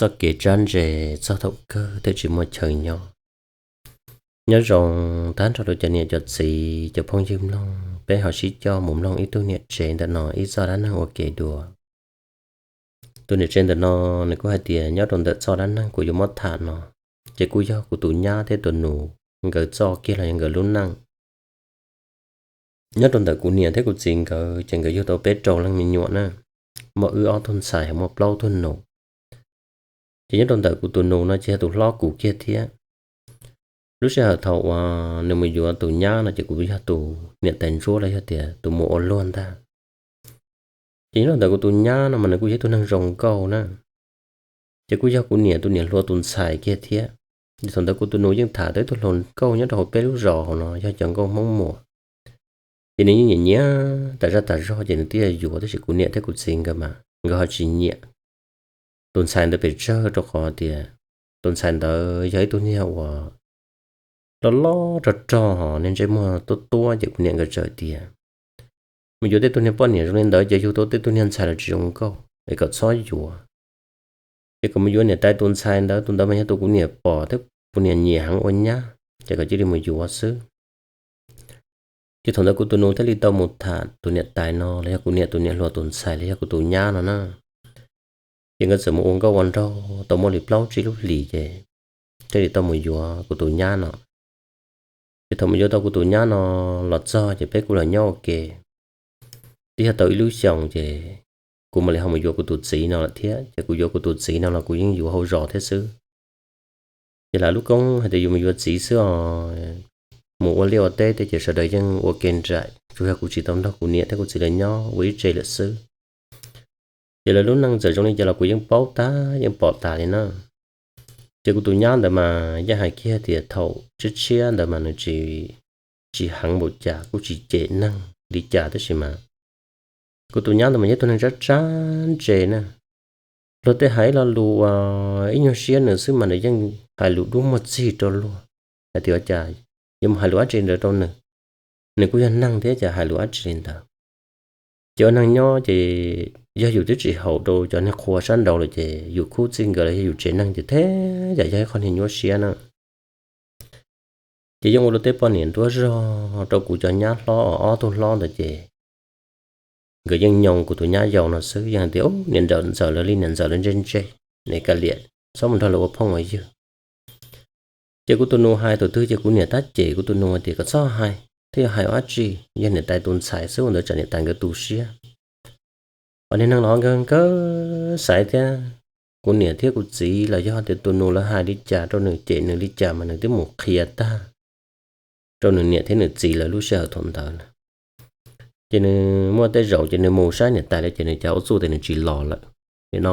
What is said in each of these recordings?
Txoj kev tsab ntse txog thaum kawg thiaj tsis muaj chaw nyob. Nyob zoo tag nrho rau cov niam cov txiv cov phooj ywg mloog, peb ho sib coj mus mloog ib tug niam tsev ntawm no ib txoj dab neeg ua ke dua. Tus niam tsev ntawm no nws kuj hais tias nyob rau ntawm txoj dab neeg kuv yuav muab tham no, ces kuj yog kuv tus nyab thiab tus nus nkawd txoj kiag los yog nkawd lub neej. Nyob rau ntawm kuv niam thiab kuv txiv nkawd ces nkawd yug tau peb rau leej me nyuam na, muaj wb ob tug ntxhais ho muaj plaub tug nus. Ces nyob rau ntawm kuv tus nus no ces yog tus hlob kuv kiag thiab. Lub sij hawm thaum uas nws mus yuav tus nyab no ces kuv yog tus niam tais ntsuab los yog tias tus mus ua luag ntag. Ces nyob rau ntawm kuv tus nyab no mas nws kuj yog ib tug neeg zoo nkauj na, ces kuj yog kuv niam tus niam hluas tus ntxhais kiag thiab. Ces thaum ntawd kuv tus nus yeej tham tau ib tug hluas nkauj nyob rau hauv peb lub zos hauv no yog cov nkauj Hmoob muam. Ces nws yeej nyiam nyiam tas zaj tas zog ces nws thiaj yuav, tab sis kuv niam thiab kuv txiv nkawd mas nkawd ho tsis nyiam. Tus ntxhais ntawd pes tsawg rau qhov tias tus ntxhais ntawd yog ib tug niag uas loj loj rog rog, niag ntsej muag tuab tuab, ces kuv niam nkawd txawm tias mus yuav tej tug niag poj niam zoo li ntawd ces yug tau tej tug niag ntxhais los tsis zoo nkauj es kom txhob yuav. Ces kom mus yuav niam tais tus ntxhais ntawd, tus ntawd mas yog tus kuv niam pom thiab kuv niam nyiam heev ua nyab, ces kom cia li mus yuav xwb. Ces thaum ntawd kuv tus nus thiaj li tau mus tham tus niam tais no los yog kuv niam tus niam hluas tus ntxhais los yog kuv tus nyab no na. Ces nkawd txawm mus ua nkauj ua nraug tau muaj li plaub tsib lub hlis ces thiaj li tau mus yuav kuv tus nyab no. Ces thaum mus yuav tau kuv tus nyab no los txog ces peb kuj los nyob ua ke. Twb yog tau ib lub xyoos ces kuv mam li ho mus yuav kuv tus txiv no lawm thiab. Ces kuv yuav kuv tus txiv no los kuv yeej yuav hauv zos thiab xwb. Ces lawv lub koob hais tias yus mus yuav txiv xwb os, mus ua liaj ua teb tej ces sawv daws yeej ua ke nraim, tsuas yog kuv tsis tau nrog kuv niam thiab kuv txiv lawv nyob ua ib tse lawm xwb. Ces lawv lub neej txawm zoo li cas los kuv yeej paub tas yeej pom tas li na. Ces kuv tus nyab ntawd mas yeej hais kiag tias thaum tshiab tshiab ntawd mas nws tsis, tsis heev npaum cas, kuj tsis cem neeg li cas, tab sis mas kuv tus nyab ntawd mas yog tus neeg tsab tsab ntse na. Luag tej hais ib lo lus uas ib nyuag siab nws xwb mas nws yeej hais lus dub muag txig rau luag, hais tias ua cas yuav mus hais lus dab tsi ntawd rau nws. Nws kuj yog neeg thiab cas hais lus dab tsi li ntawd. Ces ua neeg nyob ces yog yus twb tsis haum rau cov niag qhua sab nraud lawm ces yus khub txij nkawm los yog yus tsev neeg ces thiaj yog ib qho niag nyuaj siab na. Ces yeej ua rau tej poj niam nruab zog rau kuv cov nyab hlob os, ob tug hlob ntawd ces nkawd yeej nyoo kuv tus nyab yau no xwb, yeej hais tias niam ntxawm ntxawm lawv li, niam ntxawm lawv ntse ntse, niam kav liam txhob mus nrog lawv ua phooj ua ywg. Ces kuv tus nus hais thaum twg ces kuv niam tab cem kuv tus nus hais tias kom txhob hais, twb yog hais ua dab tsi, yog niam tais tus ntxhais xwb ua ntawd tsam niam tais nkawd tu siab. Os, niag neeg los nkawd nkawd xaiv thiab, kuv niam thiab kuv txiv los yog tias tus nus lawv hais li cas rau nws, cem nws li cas mas nws twb mus qhia tag rau nws niam thiab nws txiv lawv lub sij hawm thaum ntawd na. Ces nws muaj tej zaum ces nws mus saib niam tais lawv ces nws cas ua txuj tias nws tsis los lawm. Nim no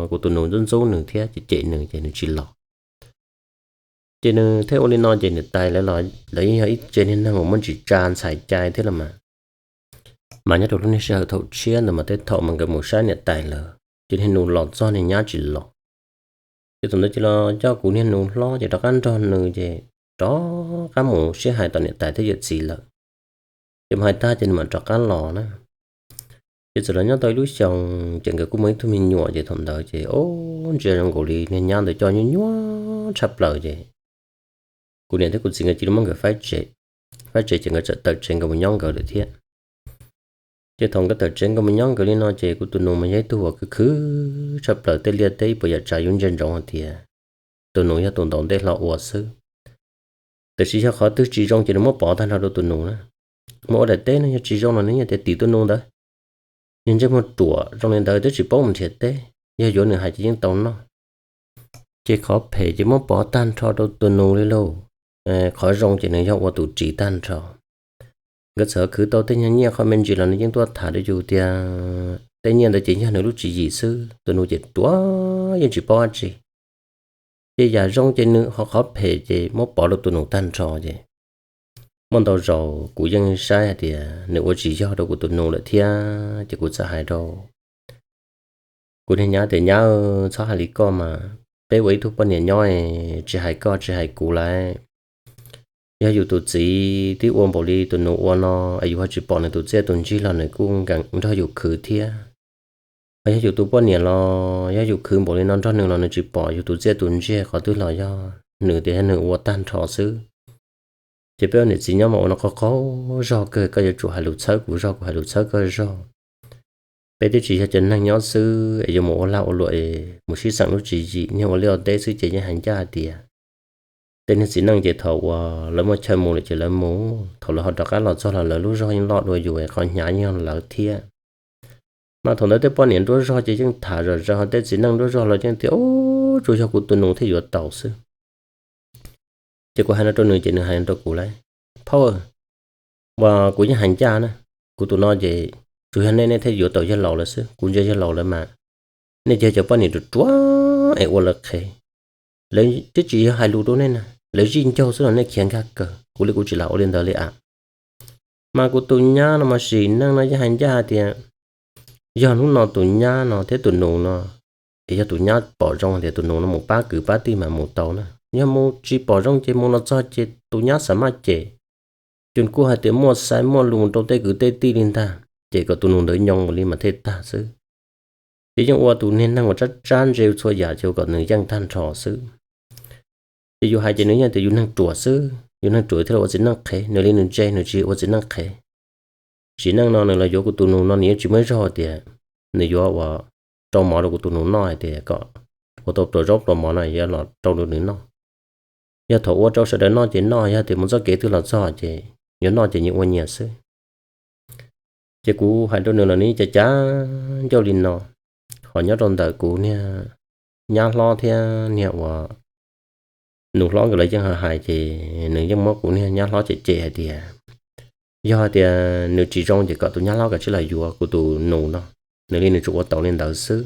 kuv tus nus ntxub ntxub nws thiab ces cem nws ces nws tsis los. Ces nws thiaj ua li no ces niam tais lawv los lawv yeej yog ib tse niag neeg uas muaj ntsis tsa ntxhais cai thiab los mas. Mas nyob rau lub niag sij hawm thaum tshiab ntawd mas tej thaum mas nkawd mus saib niam tais lawm ces niag nus los txog niag nyab tsis los. Ces thaum ntawd ces los coj kuv niag nus hlob ces rov qab nrog nws ces rov qab mus sib hais tom niam tais thiab yawm txiv lawm. Ces mus hais tag ces nws mam rov qab los na. Ces txawm los nyob tau ib lub xyoos ces nkawd kuj muaj ib tug me nyuam ces thaum ntawd ces ub, ntsia zoo nkaus li niag nyab ntawd coj nyuaj nyuaj tshaj plaws ces kuv niam thiab kuv txiv nkawd cia li muab nkawd faib tsev. Faib tsev ces nkawd txawm tawm tsev nkawd mus nyob nkawd lawm thiab. Ces thaum nkawd tawm tsev nkawd mus nyob nkawd li no ces kuv tus nus mas yog ib tug uas khwv khwv tshaj plaws, tej liaj teb ib puas yam tsav yus ntsia ntsoov hais tias tus nus yog tus ntaus ntej hlo ua xwb. Tiam sis yog qhov twg tsis zoo ces nws muab pov tag nrho rau tus nus na. Muaj ua daim teb no yog tsis zoo los nws yeej tias tim tus nus ntawd, niag ntsej muag ruam zoo li ntawd twb tsis paub mus nrhiav teb, yog yuav nws hais ces yeej tau noj. Ces qhov phem ces muab pov tag nrho rau tus nus li lauj. Qhov zoo ces nws yog ua tus ris tag nrho. Nkawd txawm khwv tau tej nyuag nyiaj qhov me ntsis los nws yeej tuaj tham rau yus tias tej nyiaj ntawd ces yog nws lub tswv yim xwb, tus nus ces ruam yeej tsis paub dab tsi. Ces yam zoo ces nws ho, qhov phem ces muab pov rau tus nus tag nrho ces muaj ntau zaus kuv yeej saib hais tias nws ua tsis yog rau kuv tus nus lawm thiab ces kuv txawm hais rau kuv niag nyab tias nyab, txhob hais li koj mas, peb ua ib tug poj niam nyob, tsis hais koj tsis hais kuv lauj. Yog yus tus txiv twb ua npaum li tus nus ua no es yus ho tsis pom nws tus txiaj tus ntsig los nws kuj nkees nrog yus khwv thiab. Yog yus tus poj niam los yog yus khwv npaum li no nrog nws los nws tsis pom yus tus txiaj tus ntsiag, qhov twg los yog nws tias yog nws ua tag nrho xwb. Ces peb ua niam txiv nyob mas ua no qaug qaug zog kawg, koj yuav tsum hais lus txhawb kuv zog, kuv hais lus txhawb koj zog. Peb twb tsis yog cov neeg nyob xwb es yuav mus ua lag ua luam, mus sib xeem lub tswv yim, niag ua liaj ua teb xwb ces yeej hais ncaj tias tej niag txiv neej ces thaum uas lawv muaj chaw mus lawm ces lawv mus, thaum lawv ho rov qab los txog los lawv lub zog yeej loj dua yus, qhov hnyav yeej yog lawv thiab. Mas thaum ntawd tej poj niam nruab zog ces yeej tham zom zaws, ho tej txiv neej nruab zog los yeej tias, Ub, tsuas yog kuv tus nus thiaj yuav tau xwb. Ces kuv hais no rau nws ces nws hais rau kuv lauj, Phauj, uas kuv yeej hais ncaj na, kuv tus no ces tsuas yog nej, nej thiaj yuav tau yawg laus lawv xwb, kuv ntsia yawg laus lawv mas nej ces cov poj niam ruam ruam es ua lawv qhev, lawv twb tsis yog hais lus rau nej na, lawv zij ncaug xwb los nej khiav nkag kawg, kuv li kuv tsis lam ua li ntawd li a. Mas kuv tus nyab no mas sim neej no yeej hais ncaj hais tias yog hnub no tus nyab no thiab tus nus no, es yog tus nyab pom zoo tias tus nus no mus pab kwv pab tij mas mus tau na, yog mus tsis pom zoo ces mus no txog ces tus nyab xav maj cem, ces kuj hais tias muaj xaiv muaj lus rau tej kwv tej tij li ntag, ces kom tus nus ntawd nyoo mus li mas thiaj tag xwb. Ces yeej ua tus niag neeg uas tsab tsab ntse txhua yam ces ua kom nws yeej tag nrho xwb. Ces yus hais ces nws yeej tias yus neeg ruam xwb, yus neeg ruam thiaj li ua txiv neej qhev, nws li nws ntse nws tsis ua txiv neej qhev. Sim neej no nws los yuav kuv tus nus no nws yeej tsis muaj ib zaug tias nws yuav ua rau mov rau kuv tus nus noj hais tias kom ua tau pluas zaub pluas mov no yuav los rau nws noj. Yog thaum ua rau sawv daws noj ces noj, yog tias mus txoj kev twg los txog ces yuav noj ces nyias ua nyias xwb. Ces kuv hais rau nws los nws cas cas ncauj li no. Ho nyob rau ntawm kuv niag nyab hlob thiab niag uas nus hlob nkawd lawv yeej hais hais ces nws yeej muab kuv niag nyab hlob cem cem hais tias yog tias nws tsis zoo ces kom tus nyab hlob kav tsij los yuav kuv tus nus no, nws li nws tsuas ua tau li ntawd xwb.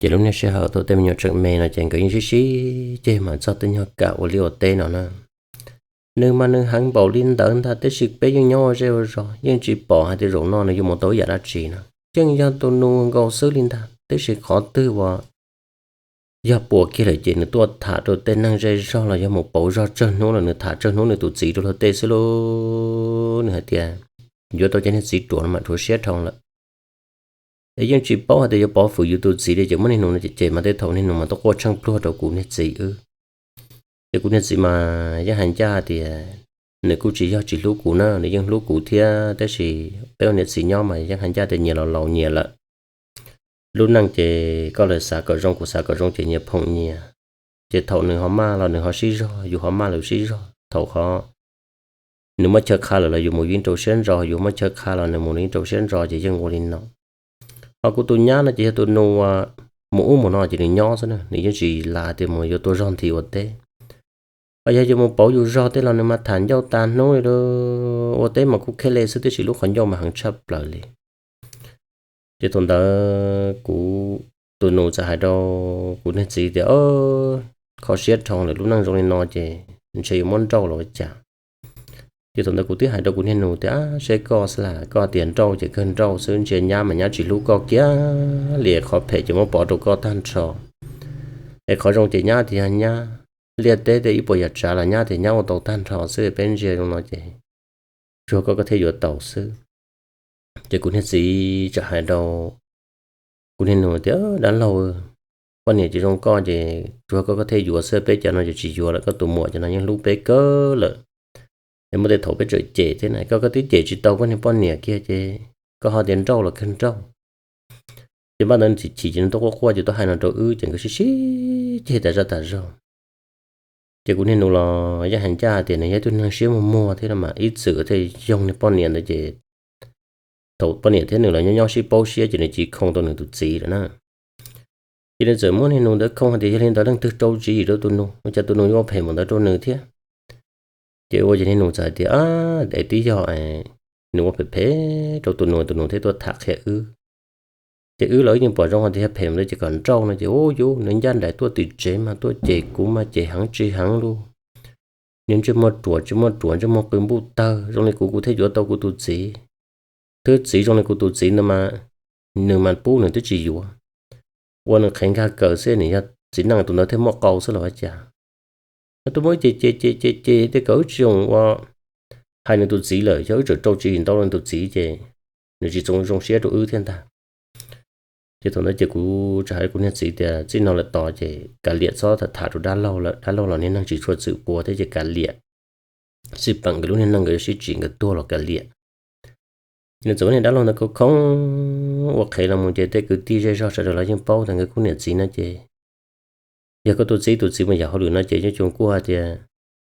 Ces lub niag sij hawm thaum tej me nyuam tseem me no ces nkawd yeej sib sib ceg mas txog tej nyuag kam ua liaj ua teb no na. Nws mas nws heev npaum li ntawd ntag, tab sis peb yeej nyob ua zej ua zos yeej tsis pom hais tias zaum no nws yuav mus tau ib yam dab tsi no, yeej yog tus nus nkaus xwb li ntag. Tab sis qhov twg uas yog puas kiag lawm ces nws tuaj tham rau tej neeg zej zog los yog mus pauv zog tsawg hnub los nws tham tsawg hnub nws tus txiv rau luag tej xwb lauj. Nws hais tias yuav tau cov niag txiv ruam no mam rhuav siab dhau lawm. Es yeej tsis paub hais tias yuav pov fwm yus tus txiv li, ces muab niag nus no cem cem mas tej thaum niag nus mas tuaj quaj tsheej pluag rau kuv niag txiv wb. Ces kuv niag txiv mas yeej hais ncaj tias nws kuj tsis yog tsis hlub kuv na, nws yeej hlub kuv thiab, tab sis peb ua niam txiv nyob mas yeej hais ncaj tias nyias los laus nyias lawm. Lub neej ces koj lawv xav kom zoo kuv xav kom zoo ces nyias phoom nyias. Ces thaum nws ho maj los nws ho sib zog, yus ho maj los sib zog, thaum qhov nws muaj chaw qha lawm los yus mus yeej rau siab ntso, yus muaj chaw qha los nws mus yeej rau siab ntso ces yeej ua li no. Ho kuv tus nyab no ces yog tus nus uas mus ub mus no ces nws nyob xwb na, nws yeej tsis lam tias mus yuav tua zog nthi ua teb. Ho yog yuav mus pauv yus zog tej los nws mas tham ncauj tas hnub li, ua teb mas kuj kheb le xwb tab sis lub qhov ncauj mas heev tshaj plaws li. Ces thaum ntawd kuv tus nus txawm hais rau kuv niag txiv tias, Kho siab dhau lawm, lub neej zoo li no ces ntshe yuav muab nrauj los ua cas? Ces thaum ntawd kuv twb hais rau kuv niag nus tias, Seb koj xwb las, koj tias nrauj ces kawg nrauj xwb, ntsia nyab mas nyab tsis hlub koj kiag li, qhov phem ces muab pov rau koj tag nrho, es qhov zoo ces nyab tias yog nyab, liaj teb tej ib puas yam tsav los nyab tias nyab ua tau tag nrho xwb, peb ntsia zoo no ces tsuas koj koj thiaj yuav tau xwb. Ces kuv niag txiv txawm hais rau kuv niag nus tias, Dab laug, poj niam ces zoo koj ces tsuas koj koj thiaj yuav xwb, peb cov no ces tsis yuav lawm, koj tus muam cov no yeej hlub peb kawg lawm. Es muaj tej thaum peb txawm cem thiab na, koj koj twb cem tsis tau koj niag poj niam kiag ces koj ho tias nrauj los kawg nrauj. Ces npaj ntawd nws chim chim ces nws tuaj quaj quaj ces tuaj hais no rau wb ces nkawd sib sib ceg tas zaj tas zog. Ces kuv niag nus los yeej hais ncaj tias nws yog ib tug neeg siab muag muag thiab no mas ib txwm thiaj yoog niag poj niam ntawd ces thaum poj niam thiab nws los nyob nyob sib paub siab ces nws cia li khoo tau nws tus txiv lawm na. Ces nws txawm muab niag nus ntawd khoo hais tias yog li ntawd leej twg rau tswv yim rau tus nus, ua cas tus nus yuav ua phem npaum ntawd rau nws thiab? Ces ua ces niag nus txawm hais tias, Es twb yog nws ua phem phem rau tus nus, tus nus thiaj tuaj tham qhia wb. Ces wb los wb yeej pom zoo hais tias yog phem ntawd ces kom nrauj no ces ua yuv nws ncaj nraim tuaj tim tsev mas tuaj cem kuv mas cem heev tsis heev li. Nws ntsej muag ruam tsis muaj ruam, ntsej muag qw npuj tawg, zoo li kuv kuv thiaj yuav tau kuv tus txiv. Twb txiv zoo li kuv tus txiv ntawd mas nws mas pub nws twb tsis yuav. Ua nws qhev nkag kawm xwb, nws yog txiv neej tus ntawd thiaj muaj qau xwb los ua cas. Tuaj muab wb cem cem cem cem cem tej kom wb tsis zoo ua hais nws tus txiv lawm, yog wb tseem rau tswv yim ntau rau nws tus txiv ces nws tsis txaus zoo siab rau wb thiab ntag. Ces thaum ntawd ces kuv txawm hais rau kuv niag txiv tias txij no lawm tod ces kav liam txhob tham tham rau dab laug lawm, dab laug los niag neeg tsis tshua txwm puav thiab ces kav liam, xij peem nkawd lub niag neej nkawd yuav sib tsim nkawd tuag los kav liam. Ces nws txawm muab niag dab laug ntawd khoob khoob ua qhev los mus ces tej kwv tij zej zog sawv daws los yeej paub tias nkawd khub niam txiv no ces yog koj tus txib tus txiv mus yam hauj lwm no ces yeej tsuas kuj hais tias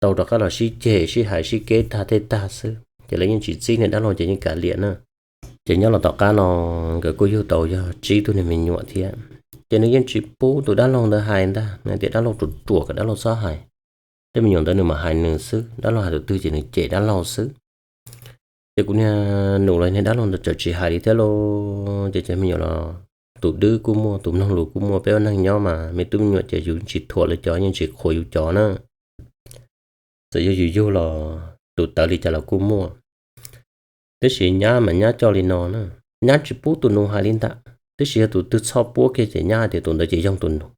tau rov qab los sib ceg sib hais sib keb tag tej tag xwb ces lawv yeej tsis txib niag dab laug ces yeej kav liam na. Ces nyob los tom qab no nkawd kuj yug tau yog tsib tug niag me nyuam thiab. Ces nws yeej tsis pub tus dab laug ntawd hais ntag, nws tias dab laug ruam ruam kom dab laug txhob hais. Tej me nyuam ntawd nws mam hais nws xwb, dab laug hais tus twg ces nws cem dab laug xwb. Ces kuv niag nus los niag dab laug ntawd txawm tsis hais li thiab lauj. Ces cov me nyuam los tus dwb kuj muaj, tus mloog lus kuj muaj, peb ua neeg nyob mas me tub me nyuam ces yus tsis thuam lawv cov, yeej tsis qhuas yus cov na. Txawm yog yus yug los tus tawv li cas los kuj muaj. Tab sis nyab mas nyab coj li no na, nyab tsis pub tus nus hais li ntag. Tab sis yog tus twg txhob puab kiag ces nyab hais tias tus ntawd ces yoog tus nus,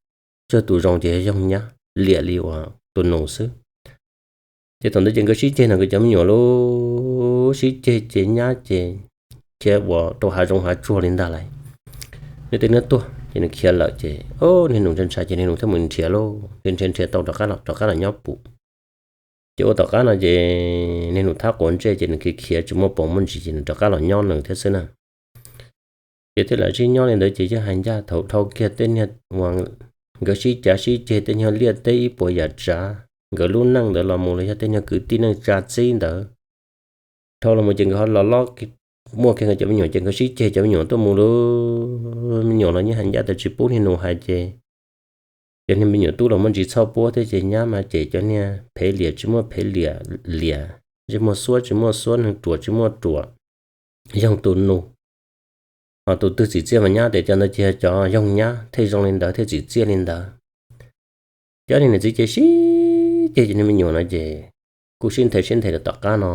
yog tus zoo ces yog yoog nyab, liam li uas tus nus xwb. Ces thaum ntawd ces nkawd sib ceg no nkawd cov me nyuam lub sib ceg ces nyab ces khiav ua rau hav zoov hav tsuag li ntag lauj. Nws tej nws tuag ces nws khiav lawm ces niag nus ntshai ntshai ces niag nus thiaj mus nrhiav lauj, nrhiav nrhiav nrhiav tau rov qab los, rov qab los nyob pum. Ces ua tom qab no ces niag nus thab quav ntsej ces nws khiav khiav tsis muaj pos muaj ntsis ces nws rov qab los nyob nws thiab xwb na. Ces thiaj lam sib nyob li ntawd ces yeej hais ncaj thaum dhau kiag tej niag uas nkawd sib cav sib ceg tej nyuag liaj teb ib puas yam tsav, nkawd lub neej ntawd los mus los yog tej nyuag kwv tij neej tsa txib ntawd dhau los mus ces nkawd ho los loj, muaj kiag nkawd cov me nyuam ces nkawd sib ceg cov me nyuam tuaj mus lub me nyuam los yeej hais ncaj tias tsis pub niag nus hais ces cov niag me nyuam tub los muaj ntsis txhob puab thiab ces nyab mas cem cov niag phem liam tsis muaj phem liam, liam ntsej muag xuab tsis muaj xuab, neeg ruam tsis muaj ruam, yoog tus nus. Ho tus twg txim txiaj mas nyab tias cov ntawd ces yog cov yoog nyab thiaj zoo li ntawd thiaj txim txiaj li ntawd. Cov niag niam txiv ces sib ceg ces niag me nyuam no ces kuj sib nthe sib nthe rau tom qab no,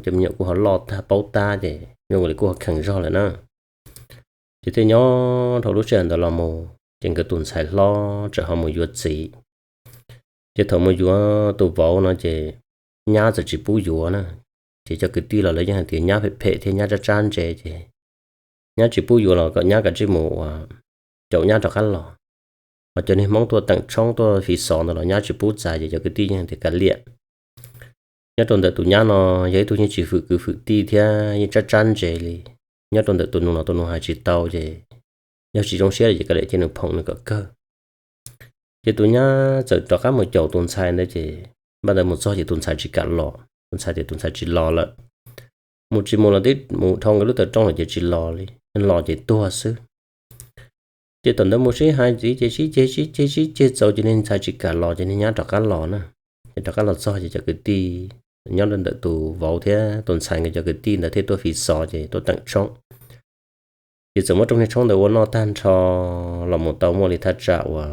cov me nyuam kuj ho loj tag paub tab ces zoo li kuj ho kheev zog lawm na. Ces thiaj nyob dhau lub sij hawm ntawd los mus ces nkawd tus ntxhais hlob txawm ho mus yuav txiv. Ces thaum mus yuav tus vauv no ces nyab txawm tsis pub yuav na. Ces cov kwv tij los lawv yeej hais tias nyab phem phem thiab nyab tsab tsab ntse ces nyab tsis pub yuav los kom nyab kav tsij mus ua caum nyab rov qab los. Ho cov niag Hmoob tuaj teem tshoob tuaj fi xov ntawd los nyab tsis pub txais ces cov kwv tij yeej hais tias kav liam. Nyob rau ntawm tus nyab no yog ib tug yeej tsis hwm kwv hwm tij thiab yeej tsab tsab ntse li. Nyob rau ntawm tus nus no tus nus hais tsis tau ces yog tsis zoo siab li ces kav liam cia nws phoom nws kom kawg. Ces tus nyab txawm rov qab mus caum tus ntxhais ntawd ces npaj ntawd mus txog ces tus ntxhais tsis kam los, tus ntxhais tias tus ntxhais tsis los lawm. Mus tsis mus los twb mus dhau nkawd lub taw rooj lawm ces tsis los li, los ces tuag xwb. Ces thaum ntawd mus sib hais ntxiv ces sib ceg sib ceg sib ceg txaus ces niag ntxhais tsis kam los ces niag nyab rov qab los na. Ces rov qab los txog ces cov kwv tij nyob rau ntawm tus vauv thiab tus ntxhais nkawd cov kwv tij ntawd thiaj tuaj fi xov ces tuaj teem tshoob. Ces txawm muab rooj niag tshoob ntawd ua noj tag nrho los mus tau muaj li thaj tsam uas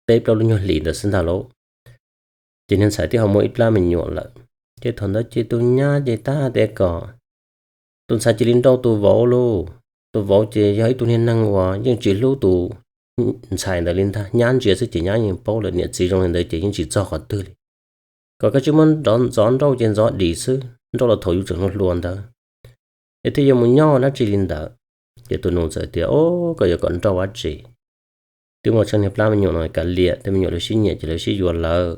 peb plaub lub nyuag hlis ntawd xwb ntag lauj. Ces niag ntxhais twb ho muaj ib plab me nyuam lawm. Ces thaum ntawd ces tus nyab ces tab tias kom tus ntxhais cia li nrauj tus vauv lauj. Tus vauv ces yog ib tug niag neeg uas yeej tsis hlub tus ntxhais ntawd li ntag, nyab ntsia xwb ces nyab yeej paub lawm, niam txiv zoo li ntawd ces yeej tsis txog qhov twg li. Kom koj tsis muab ntxov nrauj ces ntxov dim xwb, nrauj los thaum yus tseem hluas hluas ntawd es thiaj yuav mus nyob dab tsi li ntawd. Ces tus nus txawm tias, o, koj yuav kom nrauj dab tsi? Twb muaj tsheej niag plab me nyuam no kav liam, tej me nyuam lawv sib nyiam ces lawv sib yuav lawm,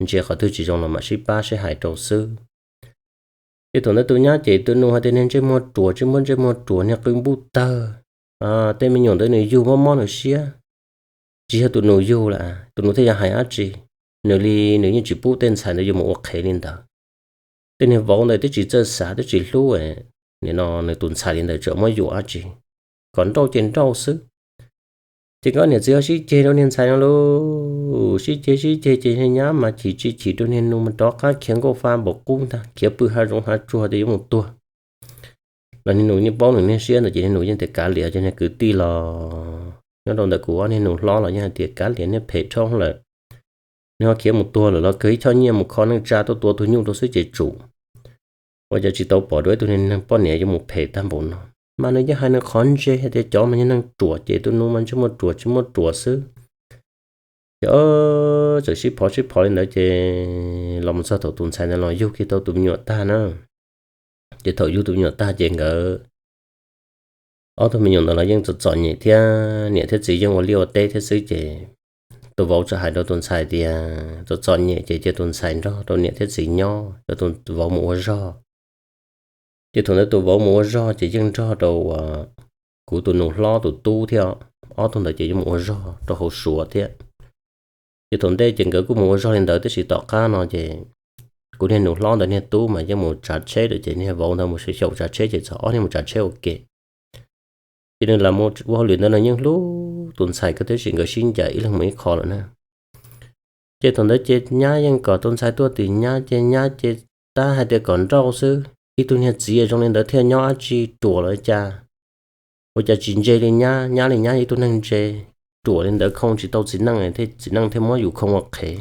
ntsia qhov twg tsis zoo los mam sib pab sib hais rau xwb. Ces thaum ntawd tus nyab ces tus nus hais tias niag ntsej muag ruam, tsis muaj ntsej muag ruam, niag qw npuj tawg, tej me nyuam ntawd nws yug mob mob nws siab. Tsis yog tus nus yug lawm, tus nus thiaj yuav hais dab tsi? Nws li nws yeej tsis pub tej ntxhais ntawd yuav mus ua qhev li ntawd. Tej niag vauv ntawd twb tsis txawj xav twb tsis hlub, nim no nws tus ntxhais li ntawd tseem muab yuam dab tsi? Kom nrauj ces nrauj xwb. Ces nkawd niam txiv ho sib ceg rau niag ntxhais no lauj, sib ceg sib ceg ces niag nyab mas chim tsis chim rau niag nus mas rov qab khiav nkauj fa npaum qub ntag, khiav pw hav zoov hav tsuag tias yuav mus tuag. Los niag nus yeej paub nws niag siab ntawd ces niag nus yeej tias kav liam, ces niag kwv tij los nyob rau ntawm kuv ob niag nus hlob los yeej hais tias kav liam, niag phem dhau lawm, nws ho khiav mus tuag lawm los kawg ib choj nyiaj mus kho neej tsa tuaj tua tus nyuj rau xwb ces tsum. Ua cas tsis tau pom dua ib tug niag neeg poj niam yuav mus phem tag npaum no, mas nws yeej hais nws qhov ntse hais tias cov mas yog neeg ruam ces tus nus mas ntsej muag ruam tsis muaj ruam xwb. Ces txawm sib phov sib phov li ntawd ces los mus txog thaum tus ntxhais ntawd los yug kiag tau tus me nyuam tag na. Ces thaum yug tus me nyuam tag ces nkawd ob tug me nyuam ntawd los yeej txom txom nyem thiab, niam thiab txiv yeej ua liaj ua teb thiab xwb ces tus vauv txawm hais rau tus ntxhais tias txom txom nyem ces cia tus ntxhais nrog rau niam thiab txiv nyob, rau tus vauv mus ua zog. Ces thaum ntawd tus vauv mus ua zog ces yeej nrog rau uas kuv tus nus hlob tus tub thiab, ob tug ntawd ces yeej mus ua zog rau hauv Suav thiab. Ces thaum ntej ces nkawd kuj mus ua zog li ntawd, tab sis tom qab no ces kuv niag nus hlob ntawd niag tub mas yeej mus tsav tsheb lawm, ces niag vauv ntawd mus xyaum tsav tsheb, ces txog ob niag mus tsav tsheb ua ke. Ces nws lam mus ua hauj lwm ntawd, nws yeej hlub tus ntxhais kawg, tab sis nkawd sib ncaim ib leeg mus ib qho lawm na. Ces thaum ntawd ces nyab yeej kom tus ntxhais tuaj tim nyab, ces nyab ces tab hais tias kom nrauj xwb. Ib tug niag txiv zoo li ntawd thiaj nyob dab tsi, ruam los cas, ua cas tsis ntse li nyab, nyab li nyab ib tug neeg ntse, ruam li ntawd khoo tsis tau txiv neej, txiv neej thiaj muab yus khoo ua qhev.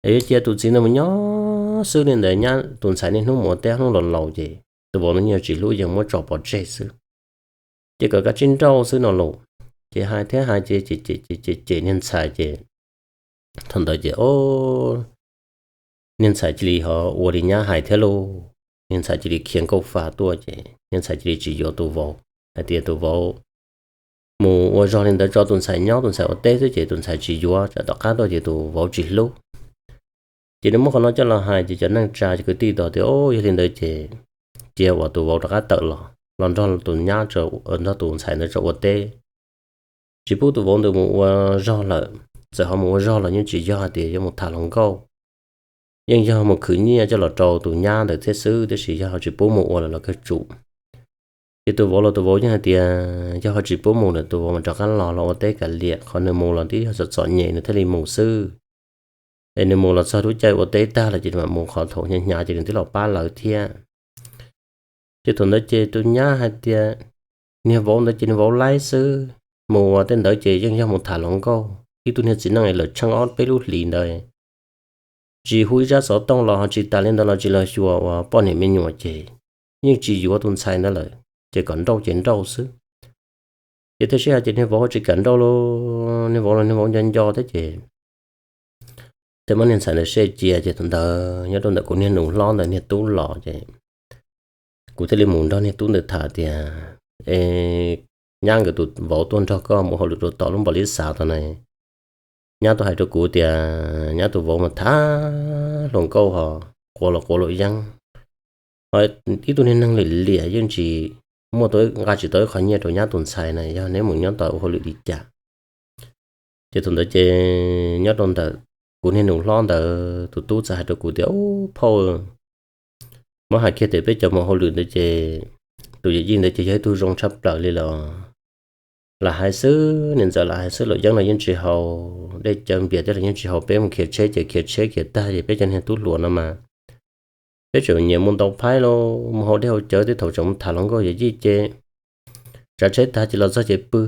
Es yuav cia tus txiv ntawd mus nyob xwb li ntawd, nyab tus ntxhais niaj hnub mus ua teb, hnub los laus ces tus vauv ntawd yeej tsis hlub, yeej muab tso pov tseg xwb. Ces kom kav tsij nrauj xwb no los, ces hais thiab hais ces cem cem niag ntxhais ces thaum ntawd ces niag ntxhais cia li ho ua li nyab hais thiab lauj. Niag ntxhais cia li khiav nkauj fa tuaj ces niag ntxhais cia li tsis yuav tus vauv, hais tias tus vauv mus ua zog li ntawd tso tus ntxhais nyob, tus ntxhais ua teb xwb ces tus ntxhais tsis yuav, tsam tom qab tuaj ces tus vauv tsis hlub. Ces nws muab qhov no coj los hais ces cov neej tsa cov kwv tij tau tias, o, yog li ntawd ces cia uas tus vauv rov qab tawm los, los nrog tus nyab, nrog tus ntxhais ntawd tso ua teb, tsis pub tus vauv ntawd mus ua zog lawm. Txawm ho mus ua zog los yeej tsis yog hais tias yuav mus tham hluas nkauj, yeej yog mus khwv nyiaj coj los rau tus nyab ntawd thiab xwb, tab sis yog ho tsis pub mus ua lawm los kawg tsum. Ces tus vauv los tus vauv yeej hais tias yog ho tsis pub mus lawm tus vauv mas rov qab los, los ua teb kav liam, qhov nws mus los twb yog txom txom nyem nws thiaj li mus xwb. Es nws mus los txog lub caij ua teb tag lawm ces mam mus, qhov thaum hnyav hnyav ces nws twb los pab lawv thiab. Ces thaum ntawd ces tus nyab hais tias niag vauv ntawd ces niag vauv laib xwb, mus ua tej ntawd ces yeej yog mus tham hluas nkauj, ib tug niag txiv neej lawm tsheej ob peb lub hlis ntawd, tsis hu ib zaj xov tooj los ho tsis tas li ntawd los tsis los xyuas uas poj niam me nyuam ces yeej tsis yuav tus ntxhais ntawd lawm, ces kom nrauj ces nrauj xwb. Ces thiaj sib hais ces niag vauv tsis kam nrauj lauj, niag vauv los niag vauv nco nco thiab ces thiaj muab niag ntxhais ntawd seb cia. Ces thaum ntawd nyob rau ntawm kuv niag nus hlob ntawd niag tub los ces kuv thiaj li mus nrog niag tub ntawd tham tias, e, nyab nkawd tus vauv tuaj nrog koj mus hauj lwm rau tom lub npam li xav tau na. Nyab tuaj hais rau kuv tias nyab tus vauv mas tham hluas nkauj ho quav los quav luam yeeb, ho ib tug niag neeg liam liam yeej tsis muaj, nqa tsis tau ib qho nyiaj rau nyab tus ntxhais na, yog neb mus nyob tod ua hauj lwm li cas. Ces thaum ntawd ces nyob rau ntawm kuv niag nus hlob ntawd tus tub txawm hais rau kuv tias, u, phauj, muab hais kiag tias peb cov mus hauj lwm ntawd ces tus yawm yij ntawd ces yog ib tug zoo tshaj plaws li los. Lam hais xwb, niam ntxawm lam hais xwb, luam yeeb los yeej tsis haus, dej cawv npias thiab los yeej tsis haus, peb mus khiav tsheb ces khiav tsheb khiav tag ces peb cov niag tub hluas no mas peb tseem nyiam mus ntaus phaib los mus haus dej haus cawv, tej thaum tseem mus tham hluas nkauj yawm yij ces tsav tsheb tag ces los txog ces pw,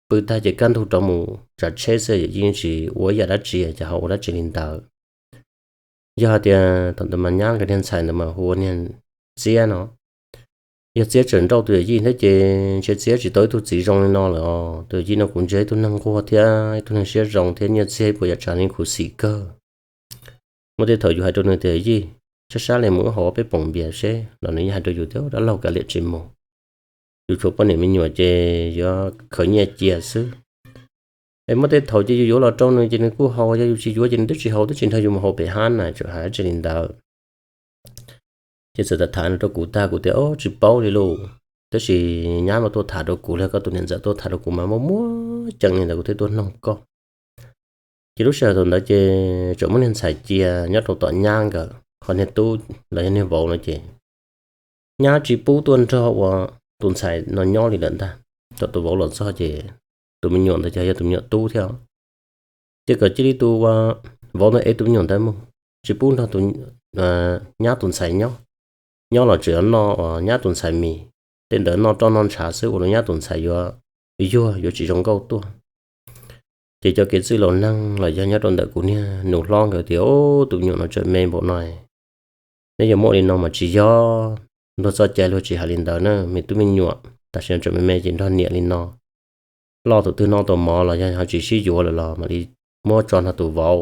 pw tag ces kaj ntug rov mus tsav tsheb xwb, yawm yij tsis ua ib yam dab tsi, ces ho ua dab tsi li ntawd. Yog hais tias thaum ntawd mas nyab nkawd niag ntxhais ntawd mas hu ua niag Txiab no, yog Txiab tseem nrauj tus yawm yij thiab ces ntshe Txiab tsis tau ib tug txiv zoo li no lawm os. Tus yawm yij no kuv ntsia ib tug neeg nquag thiab ib tug neeg siab zoo thiab nyiaj txiag ib puas yam tsav li khuv xim kawg. Muaj tej thaum yus hais rau nws tias, yij, sab sab li mus wb haus peb poom npias seb, los nws yeej hais rau yus tias, dab laug kav liam tsis mus, yus tshuav poj niam me nyuam ces yuav khaws nyiaj cia xwb. Es muaj tej thaum ces yus yuav los rau nws ces nws kuj haus, yog yus tsis yuav ces nws twb tsis haus, twb tsis nrog yus mus haus pem hab na, tseem hais dab tsi li ntawd. Ces txawm tham tham no rau kuv tag kuv tias, o, tsis paub li lauj. Tab sis nyab mas tuaj tham rau kuv li, koj tus niam ntxawm tuaj tham rau kuv mas muaj muaj ceem li ntawd kuv thiaj tuaj noog koj. Ces lub sij hawm thaum ntawd ces tseem muab niag ntxhais cia nyob rau tom nyab nkawd, ho niag tub los yog niag vauv no ces nyab tsis pub tuaj nrog ua tus ntxhais no nyob li lawm ntag. Thaum tus vauv los txog ces tus me nyuam ntawd ces yog tus me nyuam tub thiab, ces kom cia li tus vauv ntawd ev tus me nyuam ntawd mus, tsis pub nrog tus nyab tus ntxhais nyob. Nyob los tseem yuav noj nyab tus ntxhais mis, tej ntawd noj roj noj ntshav xwb, ua rau nyab tus ntxhais yuav yuag, yuav tsis zoo nkauj tuaj. Ces cov kev txwj laus neeg los yog nyob rau ntawm kuv niag nus hlob nkawd tias, o, tus me nyuam no tseem me npaum no, neb yuav muab li no mas tsis yog, luag txoj cai luag tsis hais li ntawd na, me tub me nyuam tam sim no tseem me me ces nrog niam li no, loj thaum twg noj tau mov los yog ho tsis sib yuav lawm los mam li muab tso nrog tus vauv.